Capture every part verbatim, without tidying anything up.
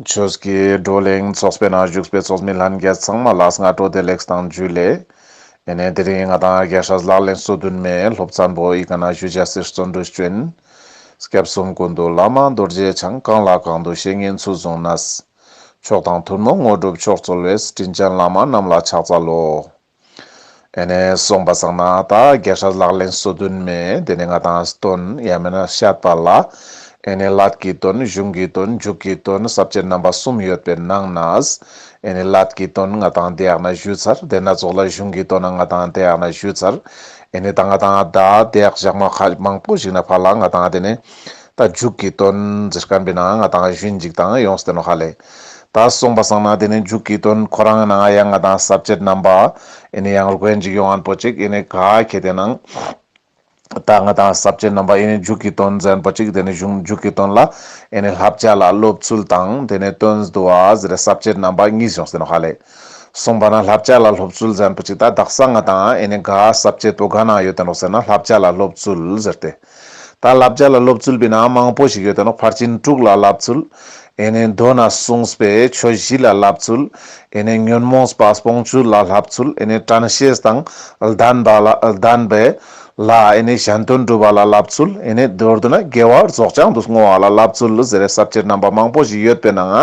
ཆོས་ཀྱི་བགྲོ་གླེང་ཚོགས་པའི་ནང་བཞུགས་པའི་ཚོགས་མི་ལྷན་རྒྱས་ཚང་མ་ལ་སྔ་དྲོ་བདེ་ལེགས་དང་ཇུ་ལེ། ཨེ་ནེ་དེ་རིང་ང་དང་རྒྱལ་སྲས་ལག་ལེན་སོ་བདུན་མའི་སློབ་ཚན་པོ་ཨི་ཀ་ན་ཞུ་ཅེས་སི་བརྩོན་འགྲུས་ཅོ་ཨིན། སྐྱབས་གསུམ་ཀུན་འདུས་བླ་མ་རྡོ་རྗེ་འཆང་། གང་ལ་གང་འདུལ་བཤེས་གཉེན་ཚུལ་བཟུང་ནས། མཆོག་དང་ཐུན་མོང་དངོས་གྲུབ་མཆོག་སྩོལ་བའི། དྲིན་ཅན་བླ་མ་རྣམས་ལ་ཕྱག་འཚལ་ལོ། ཨེ་ནེ་སོང་པ་སང་ན་ད་རྒྱལ་སྲས་ལག་ལེན་སོ་བདུན་མའི་དེ་ནེ་ང་དང་དོན་ཡང་མེན་ན་བཤད་པ་ལ། ཨེ་ནེ་ཀླད་ཀྱི་དོན། གཞུང་གི་དོན། མཇུག་གི་དོན། ས་བཅད་རྣམ་པ་གསུམ་ཡོད་པའི་ནང་ནས། ཨེ་ནེ་ཀླད་ཀྱི་དོན་ང་དང་དེ་ཡག་ན་ཞུས་ཚར། དེ་ན་ཙོགས་ལ་གཞུང་གི་དོན་ང་དང་དེ་ཡག་ན་ཞུས་ཚར། ཨེ་ནེ་ད་ང་དང་ད་དེ་ཡག་ཞག་མ་ཁ་མང་པོ་ཞིག་ན་ཕར་ལ་ང་དང་དེ་ནེ་ད་མཇུག་གི་དོན་ཟེར་ཁན་པོའི་ནང་ང་དང་ཞུན་ཅིག་དང་ཡོངས་ཏེ་ནོག་ཧ་ལེ། ད་སོང་པ་སང་ན་དེ་ནེ་མཇུག་གི་དོན་ཁོ་རང་ནང་ཡང་ང་དང་ས་བཅད་རྣམ་པ་ཨེ་ནེ་ཡང་རྒོན་ཅིག་ཡོང་ངན་པོ་ཅིག་ཨེ་ནེ་ག་ཁེ་ཏེ་ནང་ད་ང་དང་ས་བཅད་རྣམ་པ་ཨེ་ནེ་མཇུག་གི་དོན་ཟེར་ཁན་པོ་ཅིག་དེ་ནེ་གཞུང་མཇུག་གི་དོན་ལ་ཨེ་ནེ་བསླབ་བྱ་ལ་སློབ་ཚུལ་དང་དེ་ནེ་དོན་བསྡུ་བ་ཟེར་ས་བཅད་རྣམ་པ་གཉིས་ཡོངས་ཏེ་ནོག་ཧ་ལེ། སོང་པ་ན་བསླབ་བྱ་ལ་སློབ་ཚུལ་ཟེར་ཁན་པོ་ཅིག་ད་དག་ས་ང་དང་ཨེ་ནེ་ག་ས་བཅད་པོ་ག་ན་ཡོད་དེ་ནོག་ཟེར་ན་བསླབ་བྱ་ལ་སློབ་ཚུལ་ཟེར་ཏེ། ད་བསླབ་བྱ་ལ་སློབ་ཚུལ་པོའི་ནང་མང་པོ་ཞིག་ཡོད་དེ་ནོག་ཕར་ཕྱིན་དྲུག་ལ་བསླབ་ཚུལ། ཨེ་ནེ་མདོ་ན་གསུངས་པའི་ཆོས་བཞི་ལ་བསླབ་ཚུལ། ཨེ་ནེ་ཉོན་མོངས་པ་སྤོང་ཚུལ་ལ་བསླབ་ཚུལ། ཨེ་ནེ་དྲན་ཤེས་དང་ལྡན་པ་ལ་ལྡན་པའི་ལ་ཨེ་ནེ་གཞན་དོན་སྒྲུབ་པ་ལ་བསླབ་ཚུལ། ཨེ་ནེ་མདོར་བསྡུ་ན་དགེ་བ་རྫོགས་བྱང་དུ་བསྔོ་བ་ལ་བསླབ་ཚུལ་ཟེར་ས་བཅད་རྣམ་པ་མང་པོ་ཞིག་ཡོད་པའི་ནང་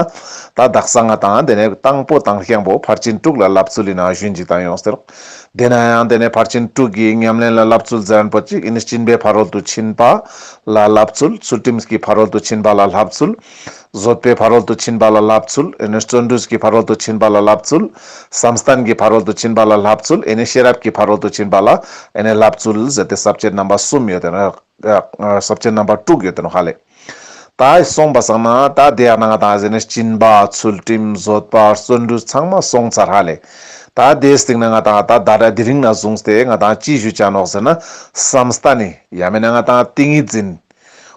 ད་དག་ས་ང་དང་དེ་ནེ་དང་པོ་དང་རྐྱང་པོ་ཕར་ཕྱིན་དྲུག་ལ་བསླབ་ཚུལ་ཨིན་ན་ཞུན་ཅིག་དང་ཡོངས་ཏེ་ནོག་དེ་ན་ཡང་དེ་ནེ་ཕར་ཕྱིན་དྲུག་གི་ཉམས་ལེན་ལ་བསླབ་ཚུལ་ཟེར་ཁན་པོ་ཅིག་ཨེ་ནེ་སྦྱིན་པའི་ཕ་རོལ་ཏུ་ཕྱིན་པ་ལ་བསླབ་ཚུལ། ཚུལ་ཁྲིམས་ཀྱི་ཕ་རོལ་ཏུ་ཕྱིན་པ་ལ་བསླབ་ཚུལ། བཟོད་པའི་ཕ་རོལ་ཏུ་ཕྱིན་པ་ལ་བསླབ་ཚུལ། ཨེ་ནེ་བརྩོན་འགྲུས་ཀྱི་ཕ་རོལ་ཏུ་ཕྱིན་པ་ལ་བསླབ་ཚུལ། བསམ་གཏན་གྱི་ཕ་རོལ་ཏུ་ཕྱིན་པ་ལ་བསླབ་ཚུལ། ཨེ་ནེ་ཤེས་རབ་ཀྱི་ཕ་རོལ་ཏུ་ཕྱིན་པ་ལ་ཨེ་ནེ་བསླབ་ཚུལ་ཟེར་ཏེ་ས་བཅད་རྣམ་པ་གསུམ་ཡོད་དེ་ནོག་ཨ་ས་བཅད་རྣམ་པ་དྲུག་ཡོད་དེ་ནོག་ཧ་ལེ། ད་སོང་པ་སང་ན་ད་དེ་ཡང་ན་ང་དང་ཟེར་ན་སྦྱིན་པ་ཚུལ་ཁྲིམས་བཟོད་པ་བརྩོན་འགྲུས་ཚང་མ་སོང་ཚར་ཧ་ལེ། ད་དེའི་སྟེང་ན་ང་དང་ད་ད་དེ་རིང་ན་བཟུང་སྟེ་ང་དང་ཅི་ཞུ་ཅ་ནོག་ཟེར་ན་བསམ་གཏན་ནི་ཡང་མེན་ན་ང་དང་ཏིང་ངེ་འཛིན།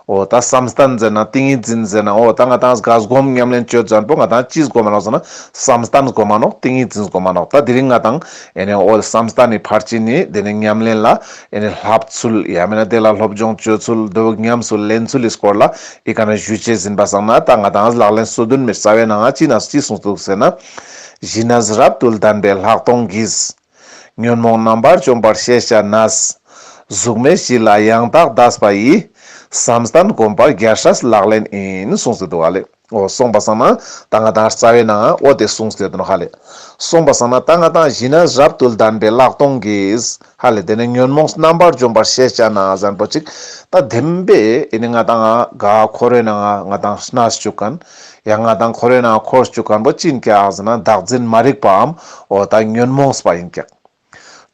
འོ་ད་བསམ་གཏན་ཟེར་ན་ཏིང་ངེ་འཛིན་ཟེར་ན་འོ་ད་ང་དང་ག་སྒོམ་ཉམས་ལེན་ཅོ་ཙ་ན་པོ་ང་དང་ཅི་སྒོམ་མ་ནོག་ཟེར་ན་བསམ་གཏན་སྒོམ་མ་ནོག་ཏིང་ངེ་འཛིན་སྒོམ་མ་ནོག་ད་དེ་རིང་ང་དང་ཨེ་ནེ་འོ་བསམ་གཏན་ནི་ཕར་ཕྱིན་ནི་དེ་ནེ་ཉམས་ལེན་ལ་ཨེ་ནེ་བསླབ་ཚུལ་ཡང་མེན་ན་དེ་ལ་སློབ་སྦྱོང་ཅོ་ཚུལ་དེ་བོ་ཉམས་སུ་ལེན་ཚུལ་ལི་སྐོར་ལ་ཨི་ཀ་ན་ཞུ་ཅེས་ཨིན་པ་སང་ན་ད་ང་དང་ལག་ལེན་སོ་བདུན་མའི་རྩ་བའི་ནང་ང་ཅི་ན་ཅི་གསུངས་འདུག་ཟེར་ན། ཞི་གནས་རབ་ཏུ་ལྡན་པའི་ལྷག་མཐོང་གིས། ཉོན་མོངས་རྣམ་པར་འཇོམས་པར་ཤེས་བྱ་ནས། གཟུགས་མེད་བཞི་ལ་ཡང་དག་འདས་པ་ཡི། བསམ་གཏན་སྒོམ་པ་རྒྱལ་སྲས་ལག་ལེན་ཡིན། གསུངས་ཏེ་འདུག་ཧ་ལེ། འོ་སོང་པ་སང་ན་ད་ང་དང་རྩ་བའི་ནང་འོ་དེ་གསུངས་ཏེ་ཡོད་དེ་ནོག་ཧ་ལེ། སོང་པ་སང་ན་ད་ང་དང་ཞི་གནས་རབ་ཏུ་ལྡན་པའི་ལྷག་མཐོང་གིས་ཧ་ལེ་དེ་ནེ་ཉོན་མོངས་རྣམ་པར་འཇོམས་པར་ཤེས་བྱ་ནས་ཟེར་ཁན་པོ་ཅིག་ད་བདེན་པའི་ཨེ་ནེ་ང་དང་ག་འཁོར་བའི་ནང་ང་ང་དང་གནས་བཅུག་ཁན་ཡང་ང་དང་འཁོར་བའི་ནང་ང་འཁོར་བཅུག་ཁན་པོ་ཅི་ཨིན་ཀྱག་ཟེར་ན་བདག་འཛིན་མ་རིག་པའམ་འོ་ད་ཉོན་མོངས་པ་ཨིན་ཀྱག་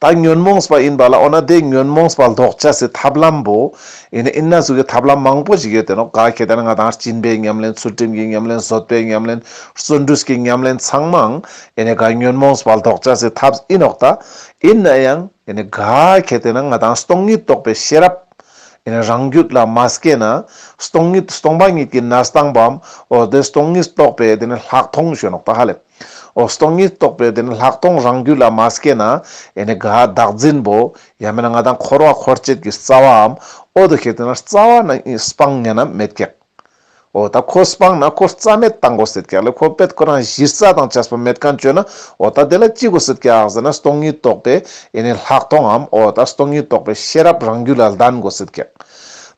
ད་ཉོན་མོངས་པ་ཨིན་པ་ལ་འོ་ན་དེ་ཉོན་མོངས་པ་ལྡོག་ཅེས་སི་ཐབས་ལམ་པོ་ཨེ་ནེ་ཨིན་ན་ཟུག་གི་ཐབས་ལམ་མང་པོ་ཞིག་ཡོད་དེ་ནོག་ག་ཁེ་ཏེ་ན་ང་དང་སྦྱིན་པའི་ཉམས་ལེན་ཚུལ་ཁྲིམས་ཀྱི་ཉམས་ལེན་བཟོད་པའི་ཉམས་ལེན་བརྩོན་འགྲུས་ཀྱི་ཉམས་ལེན་ཚང་མའང་ཨེ་ནེ་ག་ཉོན་མོངས་པ་ལྡོག་ཅེས་སི་ཐབས་ཨིན་ནོག་ད་ཨིན་ན་ཡང་ཨེ་ནེ་ག་ཁེ་ཏེ་ན་ང་དང་སྟོང་ཉིད་རྟོགས་པའི་ཤེས་རབ་ཨེ་ནེ་རང་རྒྱུད་ལ་མ་སྐྱེས་ན་སྟོང་ཉིད་སྟོང་པ་ཉིད་ཀྱི་གནས་སྟངས་པའམ་འོ་དེ་སྟོང་ཉིད་རྟོགས་པའི་དེ་ནེ་ལྷག་མཐོང་ཞུ་ནོག་ད་ཧ་ལེ། འོ་སྟོང་ཉིད་རྟོགས་པའི་དེ་ནེ་ལྷག་མཐོང་རང་རྒྱུད་ལ་མ་སྐྱེས་ན་ཨེ་ནེ་ག་བདག་འཛིན་པོ་ཡང་མེན་ན་ང་དང་འཁོར་བ་འཁོར་བྱེད་ཀྱི་རྩ་བའམ་འོ་དེ་ཁེ་ཏེ་ན་རྩ་བ་ནས་སྤང་ཉན་ན་མེད་ཀྱག་འོ་ད་ཁོ་སྤང་ན་ཁོ་རྩ་མེད་བཏང་དགོས་སེད་ཀྱག་ལེ། ཁོ་པེད་ཁོ་རང་གཞི་རྩ་དང་བཅས་པ་མེད་ཁན་ཅོས་ན་འོ་ད་དེ་ལ་ཅི་དགོས་སེད་ཀྱག་ཟེར་ན་སྟོང་ཉིད་རྟོགས་པའི་ཨེ་ནེ་ལྷག་མཐོང་ངམ་འོ་ད་སྟོང་ཉིད་རྟོགས་པའི་ཤེས་རབ་རང་རྒྱུད་ལ་ལྡན་དགོས་སེད་ཀྱག་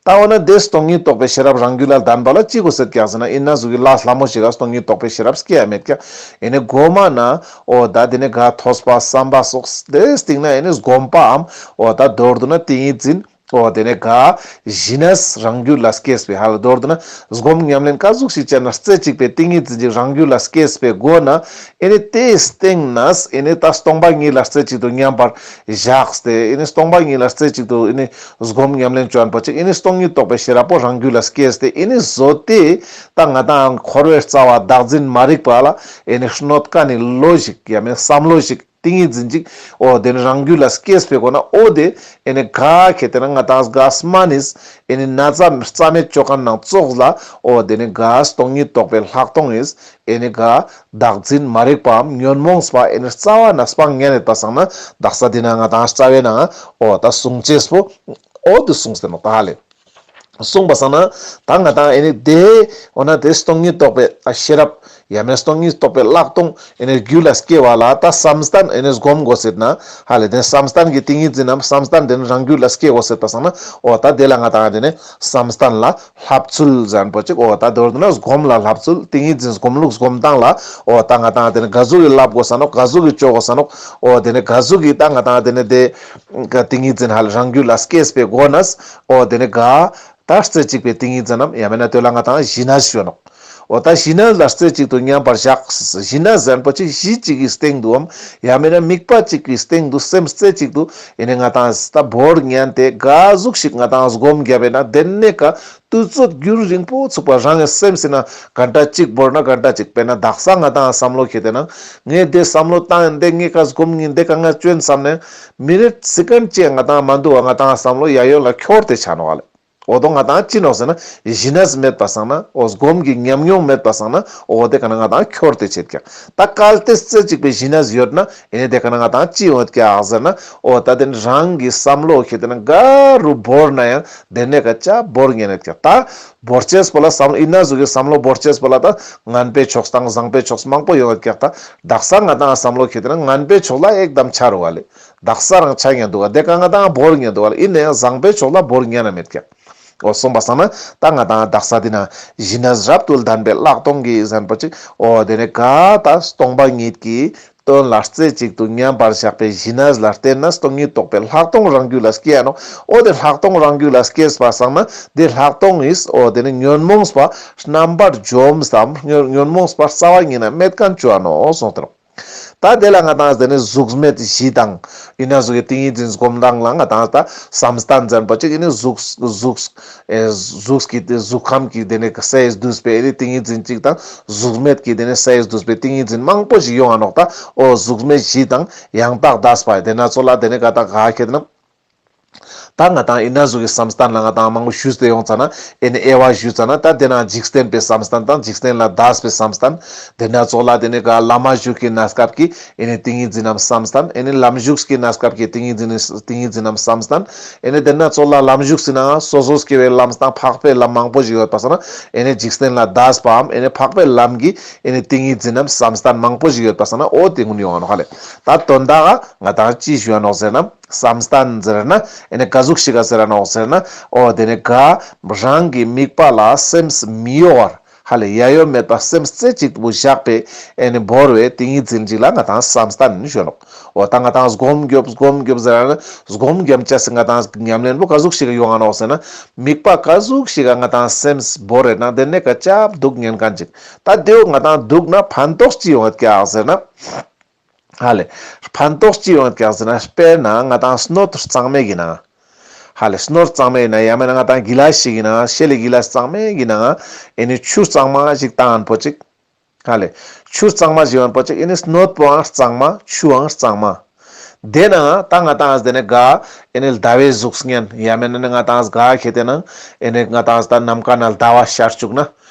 ད་འོ་ན་དེ་སྟོང་ཉིད་རྟོགས་པའི་ཤེས་རབ་རང་རྒྱུད་ལ་ལྡན་པ་ལ་ཅི་དགོས་སེད་ཀྱག་ཟེར་ན་ཨིན་ན་ཟུག་གི་ལས་སླ་མོ་ཞིག་ག་སྟོང་ཉིད་རྟོགས་པའི་ཤེས་རབ་སྐྱེ་ཡ་མེད་ཀྱག་ཨེ་ནེ་གོ་མ་ན་འོ་ད་དེ་ནེ་ག་ཐོས་པ་བསམ་པ་སོགས་དེ་སྟེང་ན་ཨེ་ནེ་སྒོམ་པའམ་འོ་ད་མདོར་བསྡུ་ན་ཏིང་ངེ་འཛིན་འོ་དེ་ནེ་ག་ཞི་གནས་རང་རྒྱུད་ལ་སྐྱེས་པའི་ཧ་ལེ་མདོར་བསྡུ་ན་སྒོམ་ཉམས་ལེན་ག་ཟུག་ཞིག་བྱས་ན་རྩེ་གཅིག་པའི་ཏིང་ངེ་འཛིན་ཅིག་རང་རྒྱུད་ལ་སྐྱེས་པའི་སྒོ་ན་ཨེ་ནེ་དེའི་སྟེང་ནས་ཨེ་ནེ་ད་སྟོང་པ་ཉིད་ལ་རྩེ་གཅིག་ཏུ་མཉམ་པར་བཞག་སྟེ་ཨེ་ནེ་སྟོང་པ་ཉིད་ལ་རྩེ་གཅིག་ཏུ་ཨེ་ནེ་སྒོམ་ཉམས་ལེན་ཅོ་ཁན་པོ་ཅིག་ཨེ་ནེ་སྟོང་ཉིད་རྟོགས་པའི་ཤེས་རབ་པོ་རང་རྒྱུད་ལ་སྐྱེས་ཏེ་ཨེ་ནེ་བཟོ་སྟེ་ད་ང་དང་འཁོར་བའི་རྩ་བ་བདག་འཛིན་མ་རིག་པ་ལ་ཨེ་ནེ་གནོད་ཁན་ནི་བློ་ཞིག་ཡང་མེན་བསམ་བློ་ཞིག་ཏིང་ངེ་འཛིན་ཅིག་འོ་དེ་ནེ་རང་རྒྱུད་ལ་སྐྱེས་པའི་སྒོ་ན་འོ་དེ་ཨེ་ནེ་ག་ཁེ་ཏེ་ན་ང་དང་ག་སྨན་ནིས་ཨེ་ནེ་ན་ཚ་རྩ་མེད་ཅོ་ཁན་ནང་ཙོགས་ལ་འོ་དེ་ནེ་ག་སྟོང་ཉིད་རྟོགས་པའི་ལྷག་མཐོང་ངིས་ཨེ་ནེ་ག་བདག་འཛིན་མ་རིག་པའམ་ཉོན་མོངས་པ་ཨེ་ནེ་རྩ་བ་ནས་སྤང་ཉན་ཡོད་པ་སང་ན་དག་ས་དེ་ན་ང་དང་རྩ་བའི་ནང་འོ་ད་གསུང་ཅེས་པོ་འོ་དེ་གསུངས་ཏེ་ནོག་ད་ཧ་ལེ། གསུངས་པ་སང་ན་ད་ང་ཏང་ཨེ་ནི་དེ་འོ་ན་དེ་སྟོང་ཉིད་རྟོགས་པའི་ཨ་ཤེས་རབ་ཡང་མེད་སྟོང་ཉིད་རྟོགས་པའི་ལྷག་མཐོང་ཨེ་ནི་རྒྱུད་ལ་སྐྱེ་བ་ལ་ད་བསམ་གཏན་ཨེ་ནི་སྒོམ་དགོས་ཟེར་ན་ཧ་ལེ་དེ་བསམ་གཏན་གྱི་ཏིང་ངེ་འཛིན་ནམ་བསམ་གཏན་དེ་ནི་རང་རྒྱུད་ལ་སྐྱེ་དགོས་ཟེར་པ་སང་ན་འོ་ད་དེ་ལ་ང་ཏང་དེ་ནི་བསམ་གཏན་ལ་ལྷབ་ཚུལ་ཟེར་ན་པོ་ཅིག་འོ་ད་མདོར་བསྡུ་ན་སྒོམ་ལ་ལྷབ་ཚུལ་ཏིང་ངེ་འཛིན་སྒོམ་ལུགས་སྒོམ་སྟངས་ལ་འོ་ད་ང་ཏང་དེ་ནི་ག་ཟུག་གི་ལྷབ་དགོས་ས་ནོག་ག་ཟུག་གི་བཅོ་དགོས་ས་ནོག་འོ་དེ་ནི་ག་ཟུག་གི་ད་ང་ཏང་དེ་ནི་དེ་ཏིང་ངེ་འཛིན་ཧ་ལེ་རང་རྒྱུད་ལ་སྐྱེས་པའི་སྒོ་ནས་འོ་དེ་ནི་ག་ད་རྩེ་གཅིག་པའི་ཏིང་ངེ་འཛིན་ནམ་ཡང་མེད་ན་དེ་ལ་ང་ཏང་ཞི་གནས་ཞུ་ནོག་འོ་ད་ཞི་གནས་ལ་རྩེ་གཅིག་ཏུ་མཉམ་པར་བཞག་ཞི་གནས་ཟེར་ན་པོ་ཅིག་གཞི་གཅིག་གི་སྟེང་དུའམ་ཡང་མེད་ན་དམིགས་པ་གཅིག་གི་སྟེང་དུ་སེམས་རྩེ་གཅིག་ཏུ་ཨེ་ནི་ང་ཏང་ད་བོར་ཉན་ཏེ་ག་ཟུག་ཞིག་ང་ཏང་སྒོམ་རྒྱབ་པས་ན་དེ་ནས་ཀ་དུས་ཚོད་རྒྱུན་རིང་པོ་ཚུགས་པ་རང་གི་སེམས་ཟེར་ན་གན་ཊ་གཅིག་བོར་ན་གན་ཊ་གཅིག་དཔེར་ན་དག་ས་ང་ཏང་བསམ་བློ་ཁྱེར་ཏེ་ན་ངས་དེ་བསམ་བློ་བཏང་ཡིན་དེ་ངས་ཀ་སྒོམ་ཡིན་དེ་ཀ་ང་བཅོན་བསམ་ནས་མི་ནིཊ་སེ་ཀེན་ཌ་གཅིག་ང་ཏང་མ་འདུག་བ་ང་ཏང་བསམ་བློ་ཡ་ཡོ་ལ་འཁྱོར་ཏེ་ཆ་ནོག་ལེ། འོ་དོ་ང་ཏང་ཅི་ནོག་ཟེར་ན་ཞི་གནས་མེད་པ་སང་ན་འོ་སྒོམ་གྱི་ཉམས་མྱོང་མེད་པ་སང་ན་འོ་དེ་ཀ་ན་ང་ཏང་འཁྱོར་ཏེ་ཆེད་ཀྱག་ད་གལ་ཏེ་རྩེ་གཅིག་པའི་ཞི་གནས་ཡོད་ན་ཨེ་ནི་དེ་ཀ་ན་ང་ཏང་ཅི་ཡོང་ཀྱག་ཟེར་ན་འོ་ད་དེ་ནི་རང་གི་བསམ་བློ་ཁྱེར་ཏེ་ན་ག་རུ་བོར་ན་ཡང་དེ་ནས་ཀ་ཅི་བོར་ཉན་ནད་ཀྱག་ད་བོར་ཅེས་པོ་ལ་བསམ་བློ་ཨི་ན་ཟུག་གི་བསམ་བློ་བོར་ཅེས་པོ་ལ་ད་ངན་པའི་ཕྱོགས་དང་བཟང་པའི་ཕྱོགས་མང་པོ་ཡོང་ཡོད་ཀྱག་ད་དག་ས་ང་ཏང་བསམ་བློ་ཁྱེར་ཏེ་ན་ངན་པའི་ཕྱོགས་ལ་ཨེག་དམ་ཆ་རུ་བ་ལེ། དག་ས་རང་ཆ་ཉན་འདུག་ག་དེ་ཀ་ང་ཏང་བོར་ཉན་འདུག་ག་ལེ། ཨིན་ནའང་བཟང་པོའི་ཕྱོགས་ལ་བོར་ཉན་ན་མེད་ཀྱག་འོ་སོང་པ་སང་ན་ད་ང་ཏང་དག་ས་དེ་ན་ཞི་གནས་རབ་ཏུ་ལྡན་པའི་ལྷག་མཐོང་གི་ཟེར་ན་པོ་ཅིག་འོ་དེ་ནས་ག་ད་སྟོང་པ་ཉིད་ཀྱི་དོན་ལ་རྩེ་གཅིག་ཏུ་མཉམ་པར་བཞག་པའི་ཞི་གནས་ལ་བརྟེན་ན་སྟོང་ཉིད་རྟོགས་པའི་ལྷག་མཐོང་རང་རྒྱུད་ལ་སྐྱེ་ཡ་ནོག་འོ་དེ་ལྷག་མཐོང་རང་རྒྱུད་ལ་སྐྱེས་པ་སང་ན་དེ་ལྷག་མཐོང་ཨིས་འོ་དེ་ནི་ཉོན་མོངས་པ་རྣམ་པར་འཇོམས་སམ་ཉོན་ཉོན་མོངས་པ་རྩ་བ་ཉིད་ནས་མེད་མཁན་བཅོ་ཡ་ནོག་གསུངས་ཏེ་ནོག་ད་དེ་ལ་ང་ཏང་དེ་ནི་གཟུགས་མེད་བཞི་དང་ཨི་ན་ཟུག་གི་ཏིང་ངེ་འཛིན་སྒོམ་སྟངས་ལ་ང་ཏང་ད་བསམ་གཏན་ཟེར་ན་པོ་ཅིག་ཨི་ནི་གཟུགས་གཟུགས་ཨེ་གཟུགས་ཀྱི་དེ་གཟུགས་ཁམས་ཀྱི་དེ་ནི་སའི་བསྡུས་པའི་ཨི་ནི་ཏིང་ངེ་འཛིན་གཅིག་དང་གཟུགས་མེད་ཀྱི་དེ་ནི་སའི་བསྡུས་པའི་ཏིང་ངེ་འཛིན་མང་པོ་ཞིག་ཡོང་ང་ནོག་ད་འོ་གཟུགས་མེད་བཞི་དང་ཡང་དག་འདས་པ་དེ་ན་ཚོ་ལ་དེ་ནི་ག་ད་ག་ཁེ་ཏེ་ན། ད་ང་ཏང་ཨི་ན་ཟུག་གི་བསམ་གཏན་ལ་ང་ཏང་མང་པོ་ཞུས་ཏེ་ཡོང་ཙ་ན་ཨེ་ནི་དབྱེ་བ་ཞུས་ཙ་ན་ད་དེ་ན་འཇིག་རྟེན་པའི་བསམ་གཏན་དང་འཇིག་རྟེན་ལ་འདས་པའི་བསམ་གཏན། དེ་ན་ཚོ་ལ་དེ་ནི་ག་བླ་མ་ཞུགས་ཀྱི་གནས་སྐབས་ཀྱི་ཨེ་ནི་ཏིང་ངེ་འཛིན་ནམ་བསམ་གཏན། ཨེ་ནི་ལམ་ཞུགས་ཀྱི་གནས་སྐབས་ཀྱི་ཏིང་ངེ་འཛིན་ནི་ཏིང་ངེ་འཛིན་ནམ་བསམ་གཏན། ཨེ་ནི་དེ་ན་ཚོ་ལ་ལམ་ཞུགས་ཟེར་ན་སོ་སོ་སྐྱེ་བོའི་ལམ་དང་འཕགས་པའི་ལམ་མང་པོ་ཞིག་ཡོད་པ་སང་ན་ཨེ་ནི་འཇིག་རྟེན་ལ་འདས་པའམ་ཨེ་ནི་འཕགས་པའི་ལམ་གྱི་ཨེ་ནི་ཏིང་ངེ་འཛིན་ནམ་བསམ་གཏན་མང་པོ་ཞིག་ཡོད་པ་སང་ན་འོ་དེ་ཀུན་ཡོང་ང་ནོག་ཧ་ལེ། ད་དོན་དག་ང་ཏང་ཅི་ཞུ་ཡ་ནོག་ཟེར་ན། བསམ་གཏན་ཟེར་ན་ཨེ་ནི་ག་ཟུག་ཞིག་ག་ཟེར་ར་ནོག་ཟེར་ན། འོ་དེ་ནི་ག་རང་གི་དམིགས་པ་ལ་སེམས་མི་གཡོ་བར་ཧ་ལེ་ཡ་ཡོ་མེད་པ་སེམས་རྩེ་གཅིག་ཏུ་བཞག་པའི་ཨེ་ནི་བོར་བའི་ཏིང་ངེ་འཛིན་ཅིག་ལ་ང་ཏང་བསམ་གཏན་ཞུ་ནོག་འོ་ད་ང་ཏང་སྒོམ་རྒྱོབ་སྒོམ་རྒྱོབ་ཟེར་ར་ན་སྒོམ་རྒྱབ་ཅེས་སི་ང་ཏང་ཉམས་ལེན་པོ་ག་ཟུག་ཞིག་ག་ཡོང་ང་ནོག་ཟེར་ན། དམིགས་པ་ག་ཟུག་ཞིག་ག་ང་ཏང་སེམས་བོར་རེ་ན་དེ་ནི་ག་ཅབ་འདུག་ཉན་མཁན་ཅིག་ད་དེའོ་ང་ཏང་འདུག་ན་ཕན་ཐོགས་ཅི་ཡོང་ཡོད་ཀྱག་ཟེར་ན། ཧ་ལེ། ཕན་ཐོགས་ཅི་ཡོང་ཀྱག་ཟེར་ན་དཔེར་ན་ང་ཏང་སྣོད་གཙང་མའི་གི་ནང་། ཧ་ལེ་སྣོད་གཙང་མའི་ནང་ཡང་མེད་ན་ང་ཏང་གི་ལ་ཤིག་གི་ནང་ཤེལ་ལི་གི་ལ་གཙང་མའི་གི་ནང་ཨེ་ནི་ཆུ་གཙང་མ་ཞིག་བཏང་ཨན་པོ་ཅིག་ཧ་ལེ་ཆུ་གཙང་མ་ཞིག་ཨན་པོ་ཅིག་ཨེ་ནི་སྣོད་པོའང་གཙང་མ་ཆུའང་གཙང་མ། དེ་ནང་ད་ང་ཏང་དེ་ནི་ག་ཨེ་ནི་ཟླ་བའི་གཟུགས་བརྙན་ཡང་མེད་ན་ང་ཏང་ག་ཁེ་ཏེ་ནང་ཨེ་ནི་ང་ཏང་ད་ནམ་མཁའ་ན་ཟླ་བ་ཤར་བཅུག་ན།